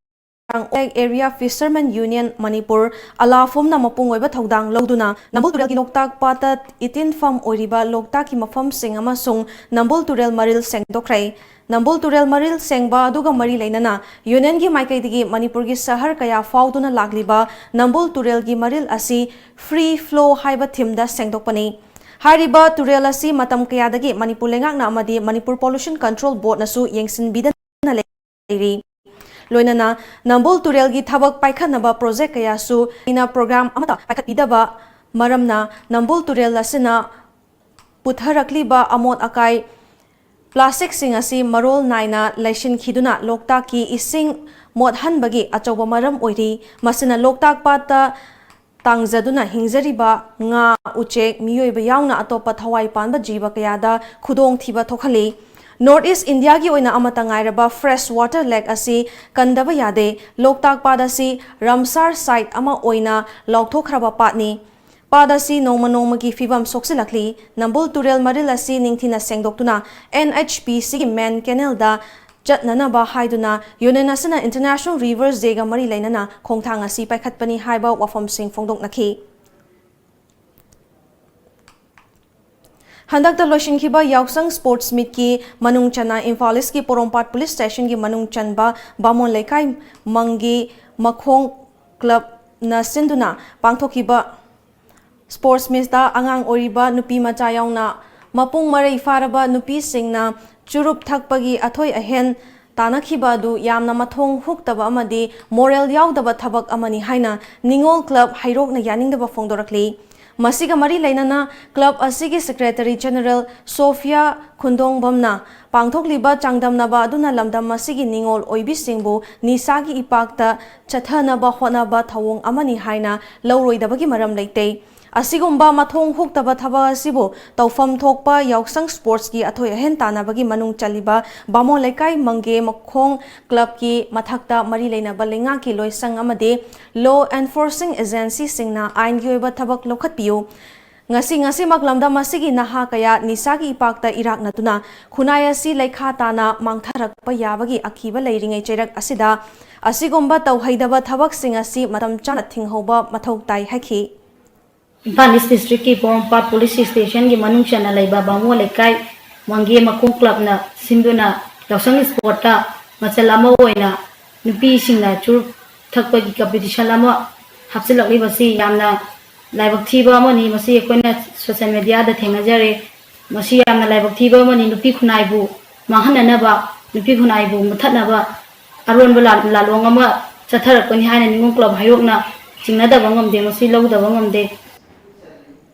ꯑꯣꯌꯦꯛ Area Fishermen Union ꯃꯅꯤꯄꯨꯔ, ꯑꯂꯥꯐꯣꯝꯅ ꯃꯄꯨꯡ ꯑꯣꯏꯕ ꯊꯧꯗꯥꯡ ꯂꯧꯗꯨꯅ ꯅꯝꯕꯨꯜ ꯇꯨꯔꯦꯜꯒꯤ ꯂꯣꯛꯇꯥꯛ ꯄꯥꯠꯇ ꯏꯇꯤꯟꯐꯝ ꯑꯣꯏꯔꯤꯕ ꯂꯣꯛꯇꯥꯛꯀꯤ ꯃꯐꯝꯁꯤꯡ ꯑꯃꯁꯨꯡ ꯅꯝꯕꯨꯜ ꯇꯨꯔꯦꯜ ꯃꯔꯤꯜ ꯁꯦꯡꯗꯣꯛꯈ꯭ꯔꯦ꯫ ꯅꯝꯕꯨꯜ ꯇꯨꯔꯦꯜ ꯃꯔꯤꯜ ꯁꯦꯡꯕ ꯑꯗꯨꯒ ꯃꯔꯤ ꯂꯩꯅꯅ ꯌꯨꯅꯤꯌꯟꯒꯤ ꯃꯥꯏꯀꯩꯗꯒꯤ ꯃꯅꯤꯄꯨꯔꯒꯤ ꯁꯍꯔ ꯀꯌꯥ ꯐꯥꯎꯗꯨꯅ ꯂꯥꯛꯂꯤꯕ ꯅꯝꯕꯨꯜ ꯇꯨꯔꯦꯜꯒꯤ ꯃꯔꯤꯜ ꯑꯁꯤ Free Flow ꯍꯥꯏꯕ ꯊꯤꯝꯗ ꯁꯦꯡꯗꯣꯛꯄꯅꯤ꯫ ꯍꯥꯏꯔꯤꯕ ꯇꯨꯔꯦꯜ ꯑꯁꯤ ꯃꯇꯝ ꯀꯌꯥꯗꯒꯤ ꯃꯅꯤꯄꯨꯔ ꯂꯩꯉꯥꯛꯅ ꯑꯃꯗꯤ ꯃꯅꯤꯄꯨꯔ Pollution Control Boardꯅꯁꯨ ꯌꯦꯡꯁꯤꯟꯕꯤꯗꯅ ꯂꯩꯔꯤ꯫ ꯂꯣꯏꯅꯅ ꯅꯝꯕꯨꯜ ꯇꯨꯔꯦꯜꯒꯤ ꯊꯕꯛ ꯄꯥꯏꯈꯠꯅꯕ ꯄ꯭ꯔꯣꯖꯦꯛ ꯀꯌꯥꯁꯨ ꯑꯩꯅ ꯄ꯭ꯔꯣꯒ꯭ꯔꯥꯝ ꯑꯃꯠꯇ ꯄꯥꯏꯈꯠꯄꯤꯗꯕ ꯃꯔꯝꯅ ꯅꯝꯕꯨꯜ ꯇꯨꯔꯦꯜ ꯑꯁꯤꯅ ꯄꯨꯊꯔꯛꯂꯤꯕ ꯑꯃꯣꯠ ꯑꯀꯥꯏ ꯄ꯭ꯂꯥꯁꯇꯤꯛꯁꯤꯡ ꯑꯁꯤ ꯃꯔꯣꯜ ꯅꯥꯏꯅ ꯂꯩꯁꯤꯟꯈꯤꯗꯨꯅ ꯂꯣꯛꯇꯥꯛꯀꯤ ꯏꯁꯤꯡ ꯃꯣꯠꯍꯟꯕꯒꯤ ꯑꯆꯧꯕ ꯃꯔꯝ ꯑꯣꯏꯔꯤ꯫ ꯃꯁꯤꯅ ꯂꯣꯛꯇꯥꯛ ꯄꯥꯠꯇ ꯇꯥꯡꯖꯗꯨꯅ ꯍꯤꯡꯖꯔꯤꯕ ꯉꯥ, ꯎꯆꯦꯛ, ꯃꯤꯑꯣꯏꯕ ꯌꯥꯎꯅ ꯑꯇꯣꯞꯄ ꯊꯋꯥꯏ ꯄꯥꯟꯕ ꯖꯤꯕ ꯀꯌꯥꯗ ꯈꯨꯗꯣꯡꯊꯤꯕ ꯊꯣꯛꯍꯜꯂꯤ꯫ North East India ꯒꯤ ꯑꯣꯏꯅ ꯑꯃꯠꯇ ꯉꯥꯏꯔꯕ fresh water lake ꯑꯁꯤ ꯀꯟꯗꯕ ꯌꯥꯗꯦ꯫ ꯂꯣꯛꯇꯥꯛ ꯄꯥꯠ ꯑꯁꯤ ꯔꯥꯝꯁꯥꯔ site ꯑꯃ ꯑꯣꯏꯅ ꯂꯥꯎꯊꯣꯛꯈ꯭ꯔꯕ ꯄꯥꯠꯅꯤ꯫ ꯄꯥꯠ ꯑꯁꯤ ꯅꯣꯡꯃ ꯅꯣꯡꯃꯒꯤ ꯐꯤꯕꯝ ꯁꯣꯛꯆꯤꯜꯂꯛꯂꯤ꯫ ꯅꯝꯕꯨꯜ ꯇꯨꯔꯦꯜ ꯃꯔꯤꯜ ꯑꯁꯤ ꯅꯤꯡꯊꯤꯅ ꯁꯦꯡꯗꯣꯛꯇꯨꯅ N H P C ꯒꯤ main canal ꯗ ꯆꯠꯅꯅꯕ ꯍꯥꯏꯗꯨꯅ ꯌꯨꯅꯤꯌꯟ ꯑꯁꯤꯅ International Rivers Day ꯒ ꯃꯔꯤ ꯂꯩꯅꯅ ꯈꯣꯡꯊꯥꯡ ꯑꯁꯤ ꯄꯥꯏꯈꯠꯄꯅꯤ ꯍꯥꯏꯕ ꯋꯥꯐꯝꯁꯤꯡ ꯐꯣꯡꯗꯣꯛꯅꯈꯤ꯫ ꯍꯟꯗꯛꯇ ꯂꯣꯏꯁꯤꯟꯈꯤꯕ ꯌꯥꯎꯁꯪ sports meet ꯀꯤ ꯃꯅꯨꯡ ꯆꯟꯅ ꯏꯝꯐꯥꯜ East ꯀꯤ ꯄꯣꯔꯣꯝꯄꯥꯠ police station ꯒꯤ ꯃꯅꯨꯡ ꯆꯟꯕ ꯕꯥꯃꯣꯟ ꯂꯩꯀꯥꯏ ꯃꯪꯒꯤ ꯃꯈꯣꯡ club ꯅ ꯁꯤꯟꯗꯨꯅ ꯄꯥꯡꯊꯣꯛꯈꯤꯕ sports meet ꯇ ꯑꯉꯥꯡ ꯑꯣꯏꯔꯤꯕ ꯅꯨꯄꯤ ꯃꯆꯥ ꯌꯥꯎꯅ ꯃꯄꯨꯡ ꯃꯔꯩ ꯐꯥꯔꯕ ꯅꯨꯄꯤꯁꯤꯡꯅ ꯆꯨꯔꯨꯞ ꯊꯛꯄꯒꯤ ꯑꯊꯣꯏ ꯑꯍꯦꯟ ꯇꯥꯅꯈꯤꯕ ꯑꯗꯨ ꯌꯥꯝꯅ ꯃꯊꯣꯡ ꯍꯨꯛꯇꯕ ꯑꯃꯗꯤ moral ꯌꯥꯎꯗꯕ ꯊꯕꯛ ꯑꯃꯅꯤ ꯍꯥꯏꯅ ꯅꯤꯉꯣꯜ club ꯍꯩꯔꯣꯛꯅ ꯌꯥꯅꯤꯡꯗꯕ ꯐꯣꯡꯗꯣꯔꯛꯂꯤ꯫ ꯃꯁꯤꯒ ꯃꯔꯤ ꯂꯩꯅꯅ club ꯑꯁꯤꯒꯤ secretary general ꯁꯣꯐꯤꯌꯥ ꯈꯨꯟꯗꯣꯡꯕꯝꯅ ꯄꯥꯡꯊꯣꯛꯂꯤꯕ ꯆꯥꯡꯗꯝꯅꯕ ꯑꯗꯨꯅ ꯂꯝꯗꯝ ꯑꯁꯤꯒꯤ ꯅꯤꯉꯣꯜ ꯑꯣꯏꯕꯤꯁꯤꯡꯕꯨ ꯅꯤꯁꯥꯒꯤ ꯏꯄꯥꯛꯇ ꯆꯠꯊꯅꯕ ꯍꯣꯠꯅꯕ ꯊꯧꯑꯣꯡ ꯑꯃꯅꯤ ꯍꯥꯏꯅ ꯂꯧꯔꯣꯏꯗꯕꯒꯤ ꯃꯔꯝ ꯂꯩꯇꯦ꯫ ꯑꯁꯤꯒꯨꯝꯕ ꯃꯊꯣꯡ ꯍꯨꯛꯇꯕ ꯊꯕꯛ ꯑꯁꯤꯕꯨ ꯇꯧꯐꯝ ꯊꯣꯛꯄ ꯌꯥꯎꯁꯪ sports ꯀꯤ ꯑꯊꯣꯏ ꯑꯍꯦꯟ ꯇꯥꯟꯅꯕꯒꯤ ꯃꯅꯨꯡ ꯆꯜꯂꯤꯕ ꯕꯥꯃꯣꯟ ꯂꯩꯀꯥꯏ ꯃꯪꯒꯦ ꯃꯈꯣꯡ club ꯀꯤ ꯃꯊꯛꯇ ꯃꯔꯤ ꯂꯩꯅꯕ ꯂꯩꯉꯥꯛꯀꯤ ꯂꯣꯏꯁꯪ ꯑꯃꯗꯤ law enforcing agency ꯁꯤꯡꯅ ꯑꯥꯏꯟꯒꯤ ꯑꯣꯏꯕ ꯊꯕꯛ ꯂꯧꯈꯠꯄꯤꯌꯨ꯫ ꯉꯁꯤ ꯉꯁꯤꯃꯛ ꯂꯝꯗꯝ ꯑꯁꯤꯒꯤ ꯅꯍꯥ ꯀꯌꯥ ꯅꯤꯁꯥꯒꯤ ꯏꯄꯥꯛꯇ ꯏꯔꯥꯛꯅꯗꯨꯅ ꯈꯨꯟꯅꯥꯏ ꯑꯁꯤ ꯂꯩꯈꯥ ꯇꯥꯅ ꯃꯥꯡꯊꯔꯛꯄ ꯌꯥꯕꯒꯤ ꯑꯀꯤꯕ ꯂꯩꯔꯤꯉꯩ ꯆꯩꯔꯛ ꯑꯁꯤꯗ ꯑꯁꯤꯒꯨꯝꯕ ꯇꯧꯍꯩꯗꯕ ꯊꯕꯛꯁꯤꯡ ꯑꯁꯤ ꯃꯇꯝ ꯆꯥꯅ ꯊꯤꯡꯍꯧꯕ ꯃꯊꯧ ꯇꯥꯏ ꯍꯥꯏꯈꯤ꯫ ꯏꯝꯐꯥꯜ East district ꯀꯤ ꯄꯣꯔꯣꯝꯄꯥꯠ police station ꯒꯤ ꯃꯅꯨꯡ ꯆꯟꯅ ꯂꯩꯕ ꯕꯥꯃꯣꯟ ꯂꯩꯀꯥꯏ ꯃꯪꯒꯦ ꯃꯈꯣꯡ club ꯅ ꯁꯤꯟꯗꯨꯅ ꯌꯥꯎꯁꯪ sport ꯇ ꯃꯆꯜ ꯑꯃ ꯑꯣꯏꯅ ꯅꯨꯄꯤꯁꯤꯡꯅ ꯆꯨꯔꯨꯞ ꯊꯛꯄꯒꯤ competition ꯑꯃ ꯍꯥꯞꯆꯤꯜꯂꯛꯂꯤꯕꯁꯤ ꯌꯥꯝꯅ ꯂꯥꯏꯕꯛ ꯊꯤꯕ ꯑꯃꯅꯤ꯫ ꯃꯁꯤ ꯑꯩꯈꯣꯏꯅ social media ꯗ ꯊꯦꯡꯅꯖꯔꯦ꯫ ꯃꯁꯤ ꯌꯥꯝꯅ ꯂꯥꯏꯕꯛ ꯊꯤꯕ ꯑꯃꯅꯤ꯫ ꯅꯨꯄꯤ ꯈꯨꯟꯅꯥꯏꯕꯨ ꯃꯥꯡꯍꯟꯅꯅꯕ, ꯅꯨꯄꯤ ꯈꯨꯟꯅꯥꯏꯕꯨ ꯃꯨꯊꯠꯅꯕ ꯑꯔꯣꯟꯕ ꯂꯥ-, ꯂꯥꯂꯣꯡ ꯑꯃ ꯆꯠꯊꯔꯛꯄꯅꯤ ꯍꯥꯏꯅ ꯅꯤꯉꯣꯜ club ꯍꯩꯔꯣꯛꯅ ꯆꯤꯡꯅꯗꯕ ꯉꯝꯗꯦ, ꯃꯁꯤ ꯂꯧꯗꯕ ꯉꯝꯗꯦ꯫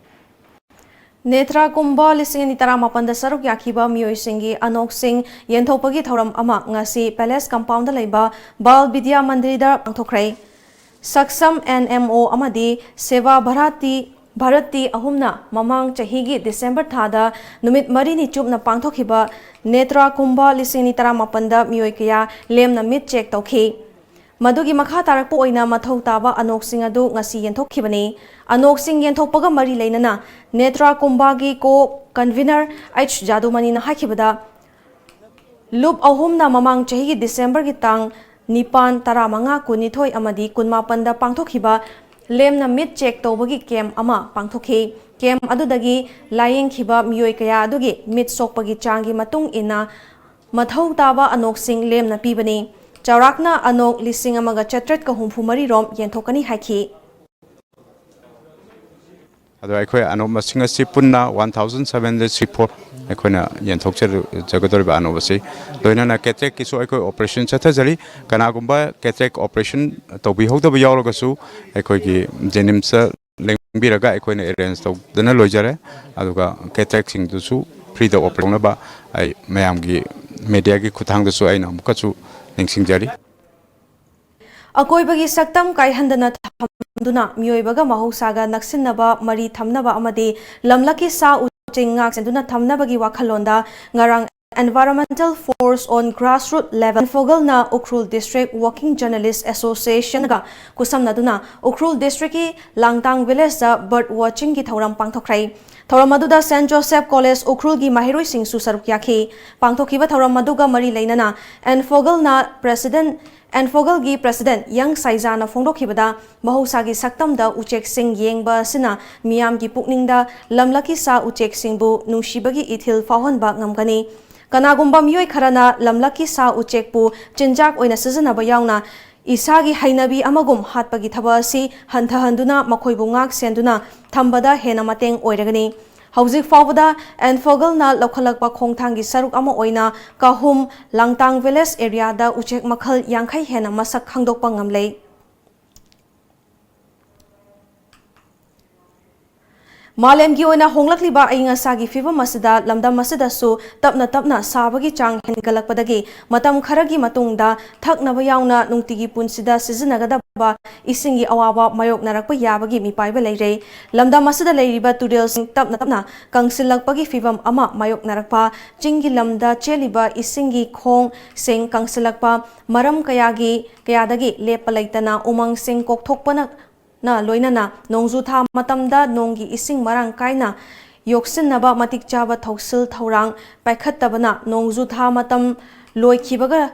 ꯅꯦꯇ꯭ꯔꯥ ꯀꯨꯝꯚ ꯂꯤꯁꯤꯡ ꯑꯅꯤ ꯇꯔꯥꯃꯥꯄꯟꯗ ꯁꯔꯨꯛ ꯌꯥꯈꯤꯕ ꯃꯤꯑꯣꯏꯁꯤꯡꯒꯤ ꯑꯅꯣꯛꯁꯤꯡ ꯌꯦꯟꯊꯣꯛꯄꯒꯤ ꯊꯧꯔꯝ ꯑꯃ ꯉꯁꯤ ꯄꯦꯂꯦꯁ ꯀꯝꯄꯥꯎꯟꯗ ꯂꯩꯕ ꯕꯥꯜ ꯕꯤꯗ꯭ꯌꯥ ꯃꯟꯗꯤꯔꯗ ꯄꯥꯡꯊꯣꯛꯈ꯭ꯔꯦ꯫ ꯁꯛꯁꯝ ꯑꯦꯟ ꯑꯦꯝ ꯑꯣ ꯑꯃꯗꯤ ꯁꯦꯕꯥ ꯚꯥꯔꯇꯤ, ꯚꯥꯔꯇꯤ ꯑꯍꯨꯝꯅ ꯃꯃꯥꯡ ꯆꯍꯤꯒꯤ ꯗꯤꯁꯦꯝꯕꯔ ꯊꯥꯗ ꯅꯨꯃꯤꯠ ꯃꯔꯤꯅꯤ ꯆꯨꯞꯅ ꯄꯥꯡꯊꯣꯛꯈꯤꯕ ꯅꯦꯇ꯭ꯔꯥ ꯀꯨꯝꯚ ꯂꯤꯁꯤꯡ ꯑꯅꯤ ꯇꯔꯥꯃꯥꯄꯟꯗ ꯃꯤꯑꯣꯏ ꯀꯌꯥ ꯂꯦꯝꯅ ꯃꯤꯠ ꯆꯦꯛ ꯇꯧꯈꯤ꯫ ꯃꯗꯨꯒꯤ ꯃꯈꯥ ꯇꯥꯔꯛꯄ ꯑꯣꯏꯅ ꯃꯊꯧ ꯇꯥꯕ ꯑꯅꯣꯛꯁꯤꯡ ꯑꯗꯨ ꯉꯁꯤ ꯌꯦꯟꯊꯣꯛꯈꯤꯕꯅꯤ꯫ ꯑꯅꯣꯛꯁꯤꯡ ꯌꯦꯟꯊꯣꯛꯄꯒ ꯃꯔꯤ ꯂꯩꯅꯅ ꯅꯦꯇ꯭ꯔꯥ ꯀꯨꯝꯚꯒꯤ ꯀꯣ ꯀꯟꯚꯤꯅꯔ ꯑꯩꯆ ꯖꯥꯗꯨꯃꯅꯤꯅ ꯍꯥꯏꯈꯤꯕꯗ, ꯂꯨꯞ ꯑꯍꯨꯝꯅ ꯃꯃꯥꯡ ꯆꯍꯤꯒꯤ ꯗꯤꯁꯦꯝꯕꯔꯒꯤ ꯇꯥꯡ ꯅꯤꯄꯥꯟ, ꯇꯔꯥꯃꯉꯥ, ꯀꯨꯟꯅꯤꯊꯣꯏ ꯑꯃꯗꯤ ꯀꯨꯟꯃꯥꯄꯟꯗ ꯄꯥꯡꯊꯣꯛꯈꯤꯕ ꯂꯦꯝꯅ ꯃꯤꯠ ꯆꯦꯛ ꯇꯧꯕꯒꯤ ꯀꯦꯝꯞ ꯑꯃ ꯄꯥꯡꯊꯣꯛꯈꯤ꯫ ꯀꯦꯝꯞ ꯑꯗꯨꯗꯒꯤ ꯂꯥꯌꯦꯡꯈꯤꯕ ꯃꯤꯑꯣꯏ ꯀꯌꯥ ꯑꯗꯨꯒꯤ ꯃꯤꯠ ꯁꯣꯛꯄꯒꯤ ꯆꯥꯡꯒꯤ ꯃꯇꯨꯡ ꯏꯟꯅ ꯃꯊꯧ ꯇꯥꯕ ꯑꯅꯣꯛꯁꯤꯡ ꯂꯦꯝꯅ ꯄꯤꯕꯅꯤ꯫ ꯆꯥꯎꯔꯥꯛꯅ ꯑꯅꯣꯛ ꯂꯤꯁꯤꯡ ꯑꯃꯒ ꯆꯥꯇ꯭ꯔꯦꯠꯀ ꯍꯨꯝꯐꯨ ꯃꯔꯤ ꯔꯣꯝ ꯌꯦꯟꯊꯣꯛꯀꯅꯤ ꯍꯥꯏꯈꯤ꯫ ꯑꯗꯣ ꯑꯩꯈꯣꯏ ꯑꯅꯣꯞ ꯃꯁꯤꯡ ꯑꯁꯤ ꯄꯨꯟꯅ one thousand seven hundred sixty four ꯑꯩꯈꯣꯏꯅ ꯌꯦꯟꯊꯣꯛꯆꯒꯗꯧꯔꯤꯕ ꯑꯅꯣꯞ ꯑꯁꯤ꯫ ꯂꯣꯏꯅꯅ ꯀꯦꯇ꯭ꯔꯦꯛꯀꯤꯁꯨ ꯑꯩꯈꯣꯏ ꯑꯣꯄꯔꯦꯁꯟ ꯆꯠꯊꯖꯔꯤ꯫ ꯀꯅꯥꯒꯨꯝꯕ ꯀꯦꯇ꯭ꯔꯦꯛ ꯑꯣꯄꯔꯦꯁꯟ ꯇꯧꯕꯤꯍꯧꯗꯕ ꯌꯥꯎꯔꯒꯁꯨ ꯑꯩꯈꯣꯏꯒꯤ ꯖꯦꯅꯤꯝꯁꯇ ꯂꯦꯡꯕꯤꯔꯒ ꯑꯩꯈꯣꯏꯅ ꯑꯦꯔꯦꯟꯖ ꯇꯧꯗꯅ ꯂꯣꯏꯖꯔꯦ꯫ ꯑꯗꯨꯒ ꯀꯦꯇ꯭ꯔꯦꯛꯁꯤꯡꯗꯨꯁꯨ ꯐ꯭ꯔꯤꯗ ꯑꯣꯄꯔꯦꯁꯟ ꯇꯧꯅꯕ ꯑꯩ ꯃꯌꯥꯝꯒꯤ ꯃꯦꯗꯤꯌꯥꯒꯤ ꯈꯨꯠꯊꯥꯡꯗꯁꯨ ꯑꯩꯅ ꯑꯃꯨꯛꯀꯁꯨ ꯅꯤꯡꯁꯤꯡꯖꯔꯤ꯫ ꯑꯀꯣꯏꯕꯒꯤ ꯁꯛꯇꯝ ꯀꯥꯏꯍꯟꯗꯅ ꯊꯝꯗꯨꯅ ꯃꯤꯑꯣꯏꯕꯒ ꯃꯍꯧꯁꯥꯒ ꯅꯛꯁꯤꯟꯅꯕ ꯃꯔꯤ ꯊꯝꯅꯕ ꯑꯃꯗꯤ ꯂꯝꯂꯛꯀꯤ ꯁꯥ ꯎꯆꯦꯛꯁꯤꯡ ꯉꯥꯛ ꯁꯦꯟꯗꯨꯅ ꯊꯝꯅꯕꯒꯤ ꯋꯥꯈꯜꯂꯣꯟꯗ ꯉꯔꯥꯡ Environmental Force on Grassroot Level ꯐꯣꯒꯜꯅ Ukhrul District Working Journalist Associationꯒ ꯈꯨꯠꯁꯝꯅꯗꯨꯅ Ukhrul ꯗꯤꯁꯇ꯭ꯔꯤꯛꯀꯤ ꯂꯥꯡꯇꯥꯡ ꯚꯤꯂꯦꯖꯇ ꯕꯔꯗ ꯋꯥꯆꯤꯡꯒꯤ ꯊꯧꯔꯝ ꯄꯥꯡꯊꯣꯛꯈ꯭ꯔꯦ꯫ ꯊꯧꯔꯝ ꯑꯗꯨꯗ ꯁꯦꯟꯠ ꯖꯣꯁꯦꯐ ꯀꯣꯂꯦꯖ ꯎꯈ꯭ꯔꯨꯜꯒꯤ ꯃꯍꯩꯔꯣꯏꯁꯤꯡꯁꯨ ꯁꯔꯨꯛ ꯌꯥꯈꯤ꯫ ꯄꯥꯡꯊꯣꯛꯈꯤꯕ ꯊꯧꯔꯝ ꯑꯗꯨꯒ ꯃꯔꯤ ꯂꯩꯅꯅ ꯑꯦꯟ ꯐꯣꯒꯜꯅ ꯄ꯭ꯔꯦꯁꯤꯗꯦꯟ ꯑꯦꯟ ꯐꯣꯒꯜꯒꯤ ꯄ꯭ꯔꯦꯁꯤꯗꯦꯟ ꯌꯪ ꯁꯥꯏꯖꯥꯅ ꯐꯣꯡꯗꯣꯛꯈꯤꯕꯗ, ꯃꯍꯧꯁꯥꯒꯤ ꯁꯛꯇꯝꯗ ꯎꯆꯦꯛꯁꯤꯡ ꯌꯦꯡꯕ ꯑꯁꯤꯅ ꯃꯤꯌꯥꯝꯒꯤ ꯄꯨꯛꯅꯤꯡꯗ ꯂꯝꯂꯛꯀꯤ ꯁꯥ ꯎꯆꯦꯛꯁꯤꯡꯕꯨ ꯅꯨꯡꯁꯤꯕꯒꯤ ꯏꯊꯤꯜ ꯐꯥꯎꯍꯟꯕ ꯉꯝꯒꯅꯤ꯫ ꯀꯅꯥꯒꯨꯝꯕ ꯃꯤꯑꯣꯏ ꯈꯔꯅ ꯂꯝꯂꯛꯀꯤ ꯁꯥ ꯎꯆꯦꯛꯄꯨ ꯆꯤꯟꯖꯥꯛ ꯑꯣꯏꯅ ꯁꯤꯖꯤꯟꯅꯕ ꯌꯥꯎꯅ ꯏꯁꯥꯒꯤ ꯍꯩꯅꯕꯤ ꯑꯃꯒꯨꯝ ꯍꯥꯠꯄꯒꯤ ꯊꯕꯛ ꯑꯁꯤ ꯍꯟꯊꯍꯟꯗꯨꯅ ꯃꯈꯣꯏꯕꯨ ꯉꯥꯛ ꯁꯦꯟꯗꯨꯅ ꯊꯝꯕꯗ ꯍꯦꯟꯅ ꯃꯇꯦꯡ ꯑꯣꯏꯔꯒꯅꯤ꯫ ꯍꯧꯖꯤꯛ ꯐꯥꯎꯕꯗ ꯑꯦꯟ ꯐꯣꯒꯜꯅ ꯂꯧꯈꯠꯂꯛꯄ ꯈꯣꯡꯊꯥꯡꯒꯤ ꯁꯔꯨꯛ ꯑꯃ ꯑꯣꯏꯅ ꯀꯥꯍꯨꯝ, ꯂꯥꯡꯇꯥꯡ ꯚꯤꯂꯦꯖ ꯑꯦꯔꯤꯌꯥꯗ ꯎꯆꯦꯛ ꯃꯈꯜ ꯌꯥꯡꯈꯩ ꯍꯦꯟꯅ ꯃꯁꯛ ꯈꯪꯗꯣꯛꯄ ꯉꯝꯂꯦ꯫ ꯃꯥꯂꯦꯝꯒꯤ ꯑꯣꯏꯅ ꯍꯣꯡꯂꯛꯂꯤꯕ ꯑꯏꯪ ꯑꯁꯥꯒꯤ ꯐꯤꯕꯝ ꯑꯁꯤꯗ ꯂꯝꯗꯝ ꯑꯁꯤꯗꯁꯨ ꯇꯞꯅ ꯇꯞꯅ ꯁꯥꯕꯒꯤ ꯆꯥꯡ ꯍꯦꯟꯒꯠꯂꯛꯄꯗꯒꯤ ꯃꯇꯝ ꯈꯔꯒꯤ ꯃꯇꯨꯡꯗ ꯊꯛꯅꯕ ꯌꯥꯎꯅ ꯅꯨꯡꯇꯤꯒꯤ ꯄꯨꯟꯁꯤꯗ ꯁꯤꯖꯤꯟꯅꯒꯗꯕ ꯏꯁꯤꯡꯒꯤ ꯑꯋꯥꯕ ꯃꯥꯌꯣꯛꯅꯔꯛꯄ ꯌꯥꯕꯒꯤ ꯃꯤꯄꯥꯏꯕ ꯂꯩꯔꯦ꯫ ꯂꯝꯗꯝ ꯑꯁꯤꯗ ꯂꯩꯔꯤꯕ ꯇꯨꯔꯦꯜꯁꯤꯡ ꯇꯞꯅ ꯇꯞꯅ ꯀꯪꯁꯤꯜꯂꯛꯄꯒꯤ ꯐꯤꯕꯝ ꯑꯃ ꯃꯥꯌꯣꯛꯅꯔꯛꯄ, ꯆꯤꯡꯒꯤ ꯂꯝꯗ ꯆꯦꯜꯂꯤꯕ ꯏꯁꯤꯡꯒꯤ ꯈꯣꯡꯁꯤꯡ ꯀꯪꯁꯤꯜꯂꯛꯄ, ꯃꯔꯝ ꯀꯌꯥꯒꯤ, ꯀꯌꯥꯗꯒꯤ ꯂꯦꯞꯄ ꯂꯩꯇꯅ ꯎꯃꯪꯁꯤꯡ ꯀꯣꯛꯊꯣꯛꯄꯅ ꯅ ꯂꯣꯏꯅꯅ ꯅꯣꯡꯖꯨ ꯊꯥ ꯃꯇꯝꯗ ꯅꯣꯡꯒꯤ ꯏꯁꯤꯡ ꯃꯔꯥꯡ ꯀꯥꯏꯅ ꯌꯣꯛꯁꯤꯟꯅꯕ ꯃꯇꯤꯛ ꯆꯥꯕ ꯊꯧꯁꯤꯜ ꯊꯧꯔꯥꯡ ꯄꯥꯏꯈꯠꯇꯕꯅ ꯅꯣꯡꯖꯨ ꯊꯥ ꯃꯇꯝ ꯂꯣꯏꯈꯤꯕꯒ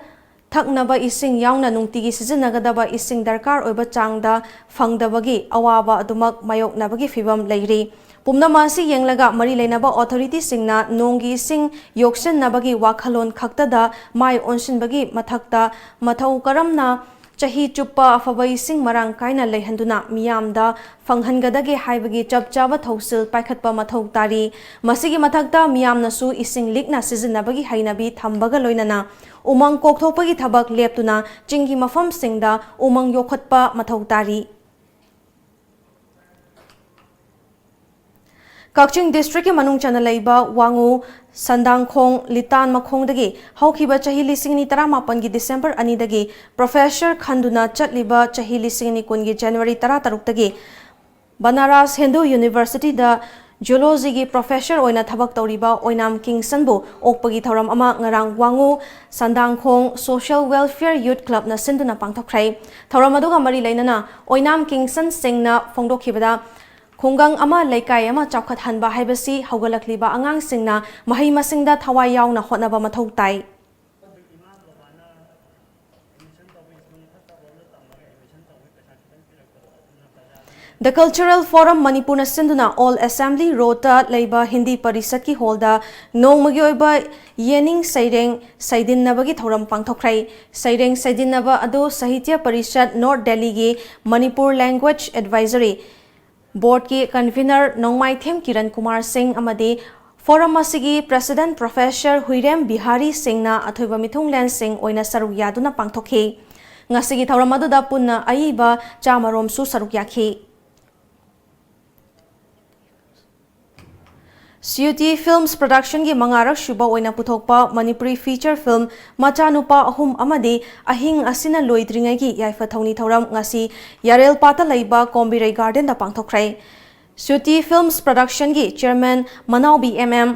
ꯊꯛꯅꯕ ꯏꯁꯤꯡ ꯌꯥꯎꯅ ꯅꯨꯡꯇꯤꯒꯤ ꯁꯤꯖꯤꯟꯅꯒꯗꯕ ꯏꯁꯤꯡ ꯗꯔꯀꯥꯔ ꯑꯣꯏꯕ ꯆꯥꯡꯗ ꯐꯪꯗꯕꯒꯤ ꯑꯋꯥꯕ ꯑꯗꯨꯃꯛ ꯃꯥꯌꯣꯛꯅꯕꯒꯤ ꯐꯤꯚꯝ ꯂꯩꯔꯤ꯫ ꯄꯨꯝꯅꯃꯛ ꯑꯁꯤ ꯌꯦꯡꯂꯒ ꯃꯔꯤ ꯂꯩꯅꯕ ꯑꯣꯊꯣꯔꯤꯇꯤꯁꯤꯡꯅ ꯅꯣꯡꯒꯤ ꯏꯁꯤꯡ ꯌꯣꯛꯁꯤꯟꯅꯕꯒꯤ ꯋꯥꯈꯜꯂꯣꯟ ꯈꯛꯇꯗ ꯃꯥꯏ ꯑꯣꯟꯁꯤꯟꯕꯒꯤ ꯃꯊꯛꯇ ꯃꯊꯧ ꯀꯔꯝꯅ ꯆꯍꯤ ꯆꯨꯞꯄ ꯑꯐꯕ ꯏꯁꯤꯡ ꯃꯔꯥꯡ ꯀꯥꯏꯅ ꯂꯩꯍꯟꯗꯨꯅ ꯃꯤꯌꯥꯝꯗ ꯐꯪꯍꯟꯒꯗꯒꯦ ꯍꯥꯏꯕꯒꯤ ꯆꯞ ꯆꯥꯕ ꯊꯧꯁꯤꯜ ꯄꯥꯏꯈꯠꯄ ꯃꯊꯧ ꯇꯥꯔꯤ꯫ ꯃꯁꯤꯒꯤ ꯃꯊꯛꯇ ꯃꯤꯌꯥꯝꯅꯁꯨ ꯏꯁꯤꯡ ꯂꯤꯛꯅ ꯁꯤꯖꯤꯟꯅꯕꯒꯤ ꯍꯩꯅꯕꯤ ꯊꯝꯕꯒ ꯂꯣꯏꯅꯅ ꯎꯃꯪ ꯀꯣꯛꯊꯣꯛꯄꯒꯤ ꯊꯕꯛ ꯂꯦꯞꯇꯨꯅ ꯆꯤꯡꯒꯤ ꯃꯐꯝꯁꯤꯡꯗ ꯎꯃꯪ ꯌꯣꯛꯈꯠꯄ ꯃꯊꯧ ꯇꯥꯔꯤ꯫ ꯀꯛꯆꯤꯡ ꯗꯤꯁꯇ꯭ꯔꯤꯛꯀꯤ ꯃꯅꯨꯡ ꯆꯟꯅ ꯂꯩꯕ ꯋꯥꯉꯨ, ꯁꯟꯗꯥꯡꯈꯣꯡ, ꯂꯤꯇꯥꯟ ꯃꯈꯣꯡꯗꯒꯤ ꯍꯧꯈꯤꯕ ꯆꯍꯤ ꯂꯤꯁꯤꯡ ꯑꯅꯤ ꯇꯔꯥꯃꯥꯄꯟꯒꯤ ꯗꯤꯁꯦꯝꯕꯔ ꯑꯅꯤꯗꯒꯤ ꯄ꯭ꯔꯣꯐꯦꯁꯔ ꯈꯟꯗꯨꯅ ꯆꯠꯂꯤꯕ ꯆꯍꯤ ꯂꯤꯁꯤꯡ ꯑꯅꯤ ꯀꯨꯟꯒꯤ ꯖꯅꯋꯥꯔꯤ ꯇꯔꯥꯇꯔꯨꯛꯇꯒꯤ ꯕꯅꯥꯔꯥꯁ ꯍꯤꯟꯗꯨ ꯌꯨꯅꯤꯚꯔꯁꯤꯇꯤꯗ ꯖꯨꯂꯣꯖꯤꯒꯤ ꯄ꯭ꯔꯣꯐꯦꯁꯔ ꯑꯣꯏꯅ ꯊꯕꯛ ꯇꯧꯔꯤꯕ ꯑꯣꯏꯅꯥꯝ ꯀꯤꯡꯁꯟꯕꯨ ꯑꯣꯛꯄꯒꯤ ꯊꯧꯔꯝ ꯑꯃ ꯉꯔꯥꯡ ꯋꯥꯉꯨ ꯁꯟꯗꯥꯡꯈꯣꯡ ꯁꯣꯁꯤꯌꯦꯜ ꯋꯦꯜꯐꯤꯌꯔ ꯌꯨꯠ ꯀ꯭ꯂꯕꯅ ꯁꯤꯟꯗꯨꯅ ꯄꯥꯡꯊꯣꯛꯈ꯭ꯔꯦ꯫ ꯊꯧꯔꯝ ꯑꯗꯨꯒ ꯃꯔꯤ ꯂꯩꯅꯅ ꯑꯣꯏꯅꯥꯝ ꯀꯤꯡꯁꯟ ꯁꯤꯡꯅ ꯐꯣꯡꯗꯣꯛꯈꯤꯕꯗ, ꯈꯨꯡꯒꯪ ꯑꯃ, ꯂꯩꯀꯥꯏ ꯑꯃ ꯆꯥꯎꯈꯠꯍꯟꯕ ꯍꯥꯏꯕꯁꯤ ꯍꯧꯒꯠꯂꯛꯂꯤꯕ ꯑꯉꯥꯡꯁꯤꯡꯅ ꯃꯍꯩ ꯃꯁꯤꯡꯗ ꯊꯋꯥꯏ ꯌꯥꯎꯅ ꯍꯣꯠꯅꯕ ꯃꯊꯧ ꯇꯥꯏ꯫ The Cultural Forum ꯃꯅꯤꯄꯨꯔꯅ ꯁꯤꯟꯗꯨꯅ ꯑꯣꯜ ꯑꯦꯁꯦꯝꯕ꯭ꯂꯤ ꯔꯣꯗꯇ ꯂꯩꯕ ꯍꯤꯟꯗꯤ ꯄꯔꯤꯁꯠꯀꯤ ꯍꯣꯜꯗ ꯅꯣꯡꯃꯒꯤ ꯑꯣꯏꯕ ꯌꯦꯅꯤꯡ ꯁꯩꯔꯦꯡ ꯁꯩꯗꯤꯟꯅꯕꯒꯤ ꯊꯧꯔꯝ ꯄꯥꯡꯊꯣꯛꯈ꯭ꯔꯦ꯫ ꯁꯩꯔꯦꯡ ꯁꯩꯗꯤꯟꯅꯕ ꯑꯗꯨ ꯁꯥꯍꯤꯇ꯭ꯌ ꯄꯔꯤꯁꯠ ꯅꯣꯔꯠ ꯗꯦꯜꯂꯤꯒꯤ ꯃꯅꯤꯄꯨꯔ ꯂꯦꯡꯒ꯭ꯋꯦꯖ ꯑꯦꯗꯚꯥꯏꯖꯔꯤ ꯕꯣꯔꯗꯀꯤ ꯀꯟꯚꯤꯅꯔ ꯅꯣꯡꯃꯥꯏꯊꯦꯝ ꯀꯤꯔꯟ ꯀꯨꯃꯥꯔ ꯁꯤꯡ ꯑꯃꯗꯤ ꯐꯣꯔꯝ ꯑꯁꯤꯒꯤ ꯄ꯭ꯔꯦꯁꯤꯗꯦꯟꯠ ꯄ꯭ꯔꯣꯐꯦꯁꯔ ꯍꯨꯏꯔꯦꯝ ꯕꯤꯍꯥꯔꯤ ꯁꯤꯡꯅ ꯑꯊꯣꯏꯕ ꯃꯤꯊꯨꯡꯂꯦꯟꯁꯤꯡ ꯑꯣꯏꯅ ꯁꯔꯨꯛ ꯌꯥꯗꯨꯅ ꯄꯥꯡꯊꯣꯛꯈꯤ꯫ ꯉꯁꯤꯒꯤ ꯊꯧꯔꯝ ꯑꯗꯨꯗ ꯄꯨꯟꯅ ꯑꯏꯕ ꯆꯥꯃꯔꯣꯝꯁꯨ ꯁꯔꯨꯛ ꯌꯥꯈꯤ꯫ ꯁ꯭ꯌꯨꯇꯤ ꯐꯤꯜꯝꯁ ꯄ꯭ꯔꯗꯛꯁꯟꯒꯤ ꯃꯉꯥꯔꯛ ꯁꯨꯕ ꯑꯣꯏꯅ ꯄꯨꯊꯣꯛꯄ ꯃꯅꯤꯄꯨꯔꯤ ꯐꯤꯆꯔ ꯐꯤꯜꯝ ꯃꯆꯥꯅꯨꯄꯥ ꯑꯍꯨꯝ ꯑꯃꯗꯤ ꯑꯍꯤꯡ ꯑꯁꯤꯅ ꯂꯣꯏꯗ꯭ꯔꯤꯉꯩꯒꯤ ꯌꯥꯏꯐ ꯊꯧꯅꯤ ꯊꯧꯔꯝ ꯉꯁꯤ ꯌꯥꯔꯦꯜꯄꯥꯠꯇ ꯂꯩꯕ ꯀꯣꯝꯕꯤꯔꯩ ꯒꯥꯔꯗꯦꯟꯗ ꯄꯥꯡꯊꯣꯛꯈ꯭ꯔꯦ꯫ ꯁ꯭ꯌꯨꯇꯤ ꯐꯤꯜꯝꯁ ꯄ꯭ꯔꯗꯛꯁꯟꯒꯤ ꯆꯤꯌꯔꯃꯦꯟ ꯃꯅꯥꯎꯕꯤ ꯑꯦꯝ ꯑꯦꯝ,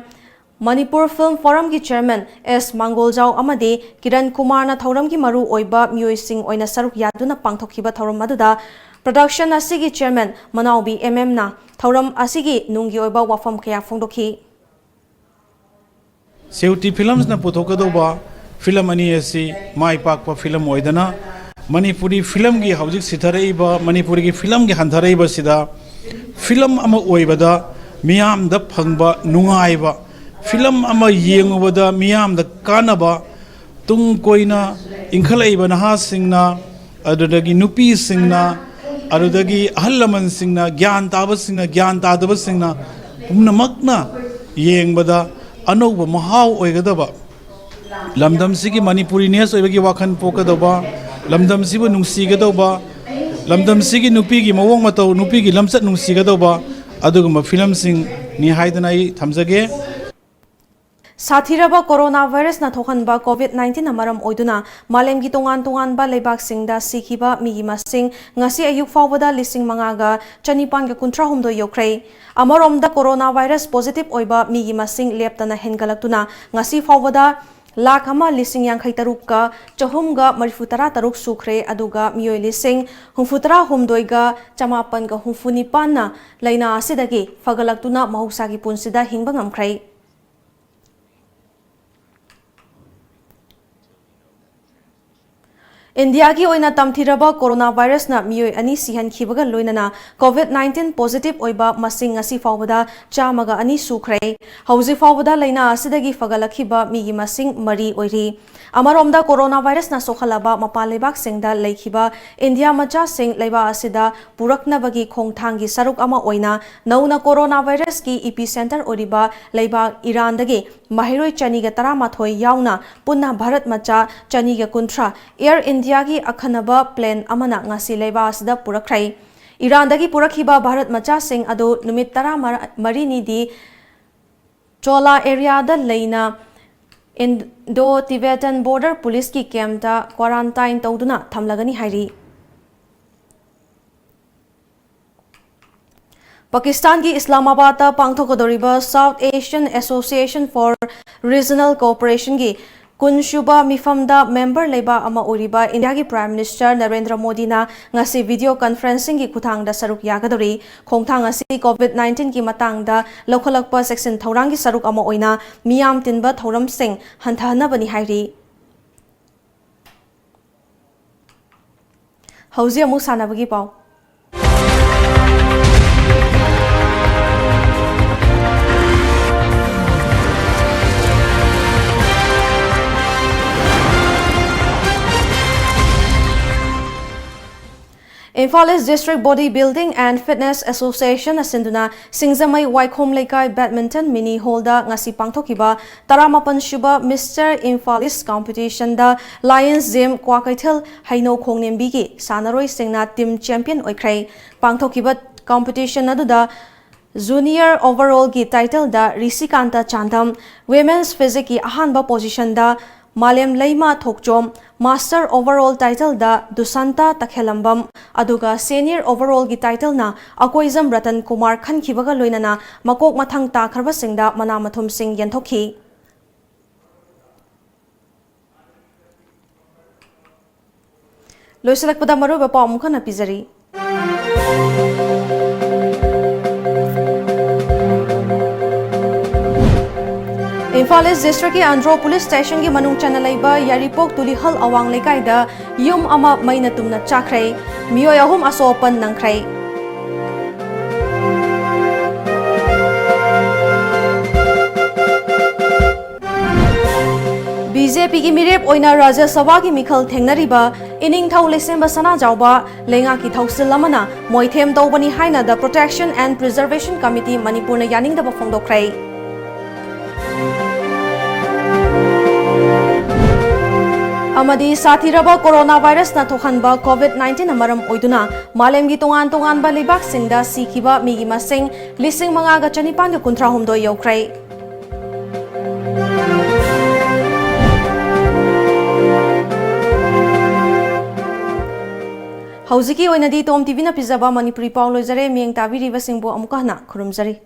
ꯃꯅꯤꯄꯨꯔ ꯐꯤꯜꯝ ꯐꯣꯔꯝꯒꯤ ꯆꯤꯌꯔꯃꯦꯟ ꯑꯦꯁ ꯃꯥꯡꯒꯣꯜꯖꯥꯎ ꯑꯃꯗꯤ ꯀꯤꯔꯟ ꯀꯨꯃꯥꯔꯅ ꯊꯧꯔꯝꯒꯤ ꯃꯔꯨ ꯑꯣꯏꯕ ꯃꯤꯑꯣꯏꯁꯤꯡ ꯑꯣꯏꯅ ꯁꯔꯨꯛ ꯌꯥꯗꯨꯅ ꯄꯥꯡꯊꯣꯛꯈꯤꯕ ꯊꯧꯔꯝ ꯑꯗꯨꯗ ꯄ꯭ꯔꯗꯛꯁꯟ ꯑꯁꯤꯒꯤ ꯆꯤꯌꯔꯃꯦꯟ ꯃꯅꯥꯎꯕꯤ ꯑꯦꯝ ꯑꯦꯝꯅ ꯊꯧꯔꯝ ꯑꯁꯤꯒꯤ ꯅꯨꯡꯒꯤ ꯑꯣꯏꯕ ꯋꯥꯐꯝ ꯀꯌꯥ ꯐꯣꯡꯗꯣꯛꯈꯤ꯫ ꯁ꯭ꯌꯨꯇꯤ ꯐꯤꯂꯝꯁꯅ ꯄꯨꯊꯣꯛꯀꯗꯧꯕ ꯐꯤꯂꯝ ꯑꯅꯤ ꯑꯁꯤ ꯃꯥꯏ ꯄꯥꯛꯄ ꯐꯤꯂꯝ ꯑꯣꯏꯗꯅ ꯃꯅꯤꯄꯨꯔꯤ ꯐꯤꯂꯝꯒꯤ ꯍꯧꯖꯤꯛ ꯁꯤꯊꯔꯛꯏꯕ, ꯃꯅꯤꯄꯨꯔꯒꯤ ꯐꯤꯂꯝꯒꯤ ꯍꯟꯊꯔꯛꯏꯕꯁꯤꯗ ꯐꯤꯂꯝ ꯑꯃ ꯑꯣꯏꯕꯗ ꯃꯤꯌꯥꯝꯗ ꯐꯪꯕ ꯅꯨꯡꯉꯥꯏꯕ, ꯐꯤꯂꯝ ꯑꯃ ꯌꯦꯡꯉꯨꯕꯗ ꯃꯤꯌꯥꯝꯗ ꯀꯥꯟꯅꯕ, ꯇꯨꯡ ꯀꯣꯏꯅ ꯏꯟꯈꯠꯂꯛꯏꯕ ꯅꯍꯥꯁꯤꯡꯅ, ꯑꯗꯨꯗꯒꯤ ꯅꯨꯄꯤꯁꯤꯡꯅ, ꯑꯗꯨꯗꯒꯤ ꯑꯍꯜ ꯂꯃꯟꯁꯤꯡꯅ, ꯒ꯭ꯌꯥꯟ ꯇꯥꯕꯁꯤꯡꯅ, ꯒ꯭ꯌꯥꯟ ꯇꯥꯗꯕꯁꯤꯡꯅ ꯄꯨꯝꯅꯃꯛꯅ ꯌꯦꯡꯕꯗ ꯑꯅꯧꯕ ꯃꯍꯥꯎ ꯑꯣꯏꯒꯗꯕ, ꯂꯝꯗꯝꯁꯤꯒꯤ ꯃꯅꯤꯄꯨꯔꯤꯅꯦꯁ ꯑꯣꯏꯕꯒꯤ ꯋꯥꯈꯜ ꯄꯣꯛꯀꯗꯧꯕ, ꯂꯝꯗꯝꯁꯤꯕꯨ ꯅꯨꯡꯁꯤꯒꯗꯧꯕ, ꯂꯝꯗꯝꯁꯤꯒꯤ ꯅꯨꯄꯤꯒꯤ ꯃꯑꯣꯡ ꯃꯇꯧ, ꯅꯨꯄꯤꯒꯤ ꯂꯝꯆꯠ ꯅꯨꯡꯁꯤꯒꯗꯧꯕ ꯑꯗꯨꯒꯨꯝꯕ ꯐꯤꯂꯝꯁꯤꯡꯅꯤ ꯍꯥꯏꯗꯅ ꯑꯩ ꯊꯝꯖꯒꯦ꯫ ꯁꯥꯊꯤꯔꯕ ꯀꯣꯔꯣꯅꯥ ꯚꯥꯏꯔꯁꯅ ꯊꯣꯛꯍꯟꯕ ꯀꯣꯚꯤꯗ ꯅꯥꯏꯟꯇꯤꯟꯅ ꯃꯔꯝ ꯑꯣꯏꯗꯨꯅ ꯃꯥꯂꯦꯝꯒꯤ ꯇꯣꯉꯥꯟ ꯇꯣꯉꯥꯟꯕ ꯂꯩꯕꯥꯛꯁꯤꯡꯗ ꯁꯤꯈꯤꯕ ꯃꯤꯒꯤ ꯃꯁꯤꯡ ꯉꯁꯤ ꯑꯌꯨꯛ ꯐꯥꯎꯕꯗ ꯂꯤꯁꯤꯡ ꯃꯉꯥꯒ ꯆꯅꯤꯄꯥꯟꯒ ꯀꯨꯟꯊ꯭ꯔꯥ ꯍꯨꯝꯗꯣꯏ ꯌꯧꯈ꯭ꯔꯦ꯫ ꯑꯃꯔꯣꯝꯗ ꯀꯣꯔꯣꯅꯥ ꯚꯥꯏꯔꯁ ꯄꯣꯖꯤꯇꯤꯚ ꯑꯣꯏꯕ ꯃꯤꯒꯤ ꯃꯁꯤꯡ ꯂꯦꯞꯇꯅ ꯍꯦꯟꯒꯠꯂꯛꯇꯨꯅ ꯉꯁꯤ ꯐꯥꯎꯕꯗ ꯂꯥꯈ ꯑꯃ ꯂꯤꯁꯤꯡ ꯌꯥꯡꯈꯩ ꯇꯔꯨꯛꯀ ꯆꯍꯨꯝꯒ ꯃꯔꯤꯐꯨ ꯇꯔꯥ ꯇꯔꯨꯛ ꯁꯨꯈ꯭ꯔꯦ, ꯑꯗꯨꯒ ꯃꯤꯑꯣꯏ ꯂꯤꯁꯤꯡ ꯍꯨꯝꯐꯨ ꯇꯔꯥ ꯍꯨꯝꯗꯣꯏꯒ ꯆꯃꯥꯄꯟꯒ ꯍꯨꯝꯐꯨ ꯅꯤꯄꯥꯟꯅ ꯂꯥꯏꯅꯥ ꯑꯁꯤꯗꯒꯤ ꯐꯒꯠꯂꯛꯇꯨꯅ ꯃꯍꯧꯁꯥꯒꯤ ꯄꯨꯟꯁꯤꯗ ꯍꯤꯡꯕ ꯉꯝꯈ꯭ꯔꯦ꯫ ꯏꯟꯗꯤꯌꯥꯒꯤ ꯑꯣꯏꯅ ꯇꯝꯊꯤꯔꯕ ꯀꯣꯔꯣꯅꯥ ꯚꯥꯏꯔꯁꯅ ꯃꯤꯑꯣꯏ ꯑꯅꯤ ꯁꯤꯍꯟꯈꯤꯕꯒ ꯂꯣꯏꯅꯅ ꯀꯣꯚꯤꯗ ꯅꯥꯏꯟꯇꯤꯟ ꯄꯣꯖꯤꯇꯤꯚ ꯑꯣꯏꯕ ꯃꯁꯤꯡ ꯉꯁꯤ ꯐꯥꯎꯕꯗ ꯆꯥꯝꯃꯒ ꯑꯅꯤ ꯁꯨꯈ꯭ꯔꯦ꯫ ꯍꯧꯖꯤꯛ ꯐꯥꯎꯕꯗ ꯂꯥꯏꯅꯥ ꯑꯁꯤꯗꯒꯤ ꯐꯒꯠꯂꯛꯈꯤꯕ ꯃꯤꯒꯤ ꯃꯁꯤꯡ ꯃꯔꯤ ꯑꯣꯏꯔꯤ꯫ ꯑꯃꯔꯣꯝꯗ ꯀꯣꯔꯣꯅꯥ ꯚꯥꯏꯔꯁꯅ ꯁꯣꯛꯍꯜꯂꯕ ꯃꯄꯥꯟ ꯂꯩꯕꯥꯛꯁꯤꯡꯗ ꯂꯩꯈꯤꯕ ꯏꯟꯗꯤꯌꯥ ꯃꯆꯥꯁꯤꯡ ꯂꯩꯕꯥꯛ ꯑꯁꯤꯗ ꯄꯨꯔꯛꯅꯕꯒꯤ ꯈꯣꯡꯊꯥꯡꯒꯤ ꯁꯔꯨꯛ ꯑꯃ ꯑꯣꯏꯅ ꯅꯧꯅ ꯀꯣꯔꯣꯅꯥ ꯚꯥꯏꯔꯁꯀꯤ ꯏꯄꯤ ꯁꯦꯟꯇꯔ ꯑꯣꯏꯔꯤꯕ ꯂꯩꯕꯥꯛ ꯏꯔꯥꯟꯗꯒꯤ ꯃꯍꯩꯔꯣꯏ ꯆꯅꯤꯒ ꯇꯔꯥꯃꯥꯊꯣꯏ ꯌꯥꯎꯅ ꯄꯨꯟꯅ ꯚꯥꯔꯠ ꯃꯆꯥ ꯆꯅꯤꯒ ꯀꯨꯟꯊ꯭ꯔꯥ ꯑꯦꯌꯔ ꯏꯟꯗꯤꯌꯥꯒꯤ ꯑꯈꯟꯅꯕ ꯄ꯭ꯂꯦꯟ ꯑꯃꯅ ꯉꯁꯤ ꯂꯩꯕꯥꯛ ꯑꯁꯤꯗ ꯄꯨꯔꯛꯈ꯭ꯔꯦ꯫ ꯏꯔꯥꯟꯗꯒꯤ ꯄꯨꯔꯛꯈꯤꯕ ꯚꯥꯔꯠ ꯃꯆꯥꯁꯤꯡ ꯑꯗꯨ ꯅꯨꯃꯤꯠ ꯇꯔꯥꯃꯔꯤꯅꯤꯗꯤ ꯆꯣꯂꯥ ꯑꯦꯔꯤꯌꯥꯗ ꯂꯩꯅ ꯏꯟꯗꯣ ꯇꯤꯕꯦꯇꯟ ꯕꯣꯔꯗꯔ ꯄꯨꯂꯤꯁꯀꯤ ꯀꯦꯝꯞꯇ ꯀ꯭ꯋꯥꯔꯟꯇꯥꯏꯟ ꯇꯧꯗꯨꯅ ꯊꯝꯂꯒꯅꯤ ꯍꯥꯏꯔꯤ꯫ ꯄꯥꯀꯤꯁꯇꯥꯟꯒꯤ ꯏꯁꯂꯥꯃꯥꯕꯥꯗꯇ ꯄꯥꯡꯊꯣꯛꯀꯗꯧꯔꯤꯕ South Asian Association for Regional Cooperationꯒꯤ ꯀꯨꯟꯁꯨꯕ ꯃꯤꯐꯝꯗ ꯃꯦꯝꯕꯔ ꯂꯩꯕꯥꯛ ꯑꯃ ꯑꯣꯏꯔꯤꯕ ꯏꯟꯗꯤꯌꯥꯒꯤ Prime Minister ꯅꯔꯦꯟꯗ꯭ꯔ ꯃꯣꯗꯤꯅ ꯉꯁꯤ video conferencingꯒꯤ ꯈꯨꯠꯊꯥꯡꯗ ꯁꯔꯨꯛ ꯌꯥꯒꯗꯧꯔꯤ꯫ ꯈꯣꯡꯊꯥꯡ ꯑꯁꯤ COVID nineteenꯒꯤ ꯃꯇꯥꯡꯗ ꯂꯧꯈꯠꯂꯛꯄ ꯆꯦꯛꯁꯤꯟ ꯊꯧꯔꯥꯡꯒꯤ ꯁꯔꯨꯛ ꯑꯃ ꯑꯣꯏꯅ ꯃꯤꯌꯥꯝ ꯇꯤꯟꯕ ꯊꯧꯔꯝꯁꯤꯡ ꯍꯟꯊꯍꯟꯅꯕꯅꯤ ꯍꯥꯏꯔꯤ꯫ ꯍꯧꯖꯤꯛ ꯑꯃꯨꯛ ꯁꯥꯟꯅꯕꯒꯤ ꯄꯥꯎ꯫ Imphal East District Body Building and Fitness Associationꯅ ꯁꯤꯟꯗꯨꯅ ꯁꯤꯡꯖꯃꯩ ꯋꯥꯏꯈꯣꯝ ꯂꯩꯀꯥꯏ Badminton Mini Hallꯗ ꯉꯁꯤ ꯄꯥꯡꯊꯣꯛꯈꯤꯕ ꯇꯔꯥꯃꯥꯄꯟ ꯁꯨꯕ Mister Imphal East Competitionꯗ Lions Gym Kwakeithel ꯍꯩꯅꯧ ꯈꯣꯡꯅꯦꯝꯕꯤꯒꯤ ꯁꯥꯟꯅꯔꯣꯏꯁꯤꯡꯅ team champion ꯑꯣꯏꯈ꯭ꯔꯦ꯫ ꯄꯥꯡꯊꯣꯛꯈꯤꯕ competition ꯑꯗꯨꯗ Junior Overallꯒꯤ titleꯗ ꯔꯤꯁꯤꯀꯥꯟꯇ ꯆꯥꯟꯗꯝ, Women's Physicꯀꯤ ꯑꯍꯥꯟꯕ positionꯗ ꯃꯥꯂꯦꯝ ꯂꯩꯃ ꯊꯣꯛꯆꯣꯝ, Master Overall titleꯗ ꯗꯨꯁꯟꯇ ꯇꯈꯦꯂꯝꯕꯝ, ꯑꯗꯨꯒ Senior Overallꯒꯤ titleꯅ ꯑꯀꯣꯏꯖꯝ ꯔꯇꯟ ꯀꯨꯃꯥꯔ ꯈꯟꯈꯤꯕꯒ ꯂꯣꯏꯅꯅ ꯃꯀꯣꯛ ꯃꯊꯪ ꯇꯥꯈ꯭ꯔꯕꯁꯤꯡꯗ ꯃꯅꯥ ꯃꯊꯨꯝꯁꯤꯡ ꯌꯦꯟꯊꯣꯛꯈꯤ꯫ ꯂꯣꯏꯁꯤꯜꯂꯛꯄꯗ ꯃꯔꯨꯑꯣꯏꯕ ꯄꯥꯎ ꯑꯃꯨꯛ ꯍꯟꯅ ꯄꯤꯖꯔꯤ꯫ ꯏꯝꯐꯥꯜ ꯏꯁ ꯗꯤꯁꯇ꯭ꯔꯤꯛꯀꯤ ꯑꯟꯗ꯭ꯔꯣ ꯄꯨꯂꯤꯁ ꯁ꯭ꯇꯦꯁꯟꯒꯤ ꯃꯅꯨꯡ ꯆꯟꯅ ꯂꯩꯕ ꯌꯥꯏꯔꯤꯄꯣꯛ ꯇꯨꯂꯤꯍꯜ ꯑꯋꯥꯡ ꯂꯩꯀꯥꯏꯗ ꯌꯨꯝ ꯑꯃ ꯃꯩꯅ ꯇꯨꯝꯅ ꯆꯥꯛꯈ꯭ꯔꯦ꯫ ꯃꯤꯑꯣꯏ ꯑꯍꯨꯝ ꯑꯁꯣꯛ ꯑꯄꯟ ꯅꯪꯈ꯭ꯔꯦ꯫ ꯕꯤ ꯖꯦ ꯄꯤꯒꯤ ꯃꯤꯔꯦꯞ ꯑꯣꯏꯅ ꯔꯥꯖ꯭ꯌ ꯁꯚꯥꯒꯤ ꯃꯤꯈꯜ ꯊꯦꯡꯅꯔꯤꯕ ꯏꯅꯤꯡꯊꯧ ꯂꯩꯁꯦꯝꯕ ꯁꯅꯥꯖꯥꯎꯕ ꯂꯩꯉꯥꯛꯀꯤ ꯊꯧꯁꯤꯜ ꯑꯃꯅ ꯃꯣꯏꯊꯦꯝ ꯇꯧꯕꯅꯤ ꯍꯥꯏꯅ The Protection and Preservation Committee ꯃꯅꯤꯄꯨꯔꯅ ꯌꯥꯅꯤꯡꯗꯕ ꯐꯣꯡꯗꯣꯛꯈ꯭ꯔꯦ꯫ ꯑꯃꯗꯤ ꯁꯥꯊꯤꯔꯕ ꯀꯣꯔꯣꯅꯥ ꯚꯥꯏꯔꯁꯅ ꯊꯣꯛꯍꯟꯕ ꯀꯣꯚꯤꯗ ꯅꯥꯏꯟꯇꯤꯟꯅ ꯃꯔꯝ ꯑꯣꯏꯗꯨꯅ ꯃꯥꯂꯦꯝꯒꯤ ꯇꯣꯉꯥꯟ ꯇꯣꯉꯥꯟꯕ ꯂꯩꯕꯥꯛꯁꯤꯡꯗ ꯁꯤꯈꯤꯕ ꯃꯤꯒꯤ ꯃꯁꯤꯡ ꯂꯤꯁꯤꯡ ꯃꯉꯥꯒ ꯆꯅꯤꯄꯥꯟꯒ ꯀꯨꯟꯊ꯭ꯔꯥ ꯍꯨꯝꯗꯣꯏ ꯌꯧꯈ꯭ꯔꯦ꯫ ꯍꯧꯖꯤꯛꯀꯤ ꯑꯣꯏꯅꯗꯤ ꯇꯣꯝ ꯇꯤꯚꯤꯅ ꯄꯤꯖꯕ ꯃꯅꯤꯄꯨꯔꯤ ꯄꯥꯎ ꯂꯣꯏꯖꯔꯦ꯫ ꯃꯤꯠꯌꯦꯡ ꯇꯥꯕꯤꯔꯤꯕꯁꯤꯡꯕꯨ ꯑꯃꯨꯛꯀ ꯍꯟꯅ ꯈꯨꯔꯨꯝꯖꯔꯤ꯫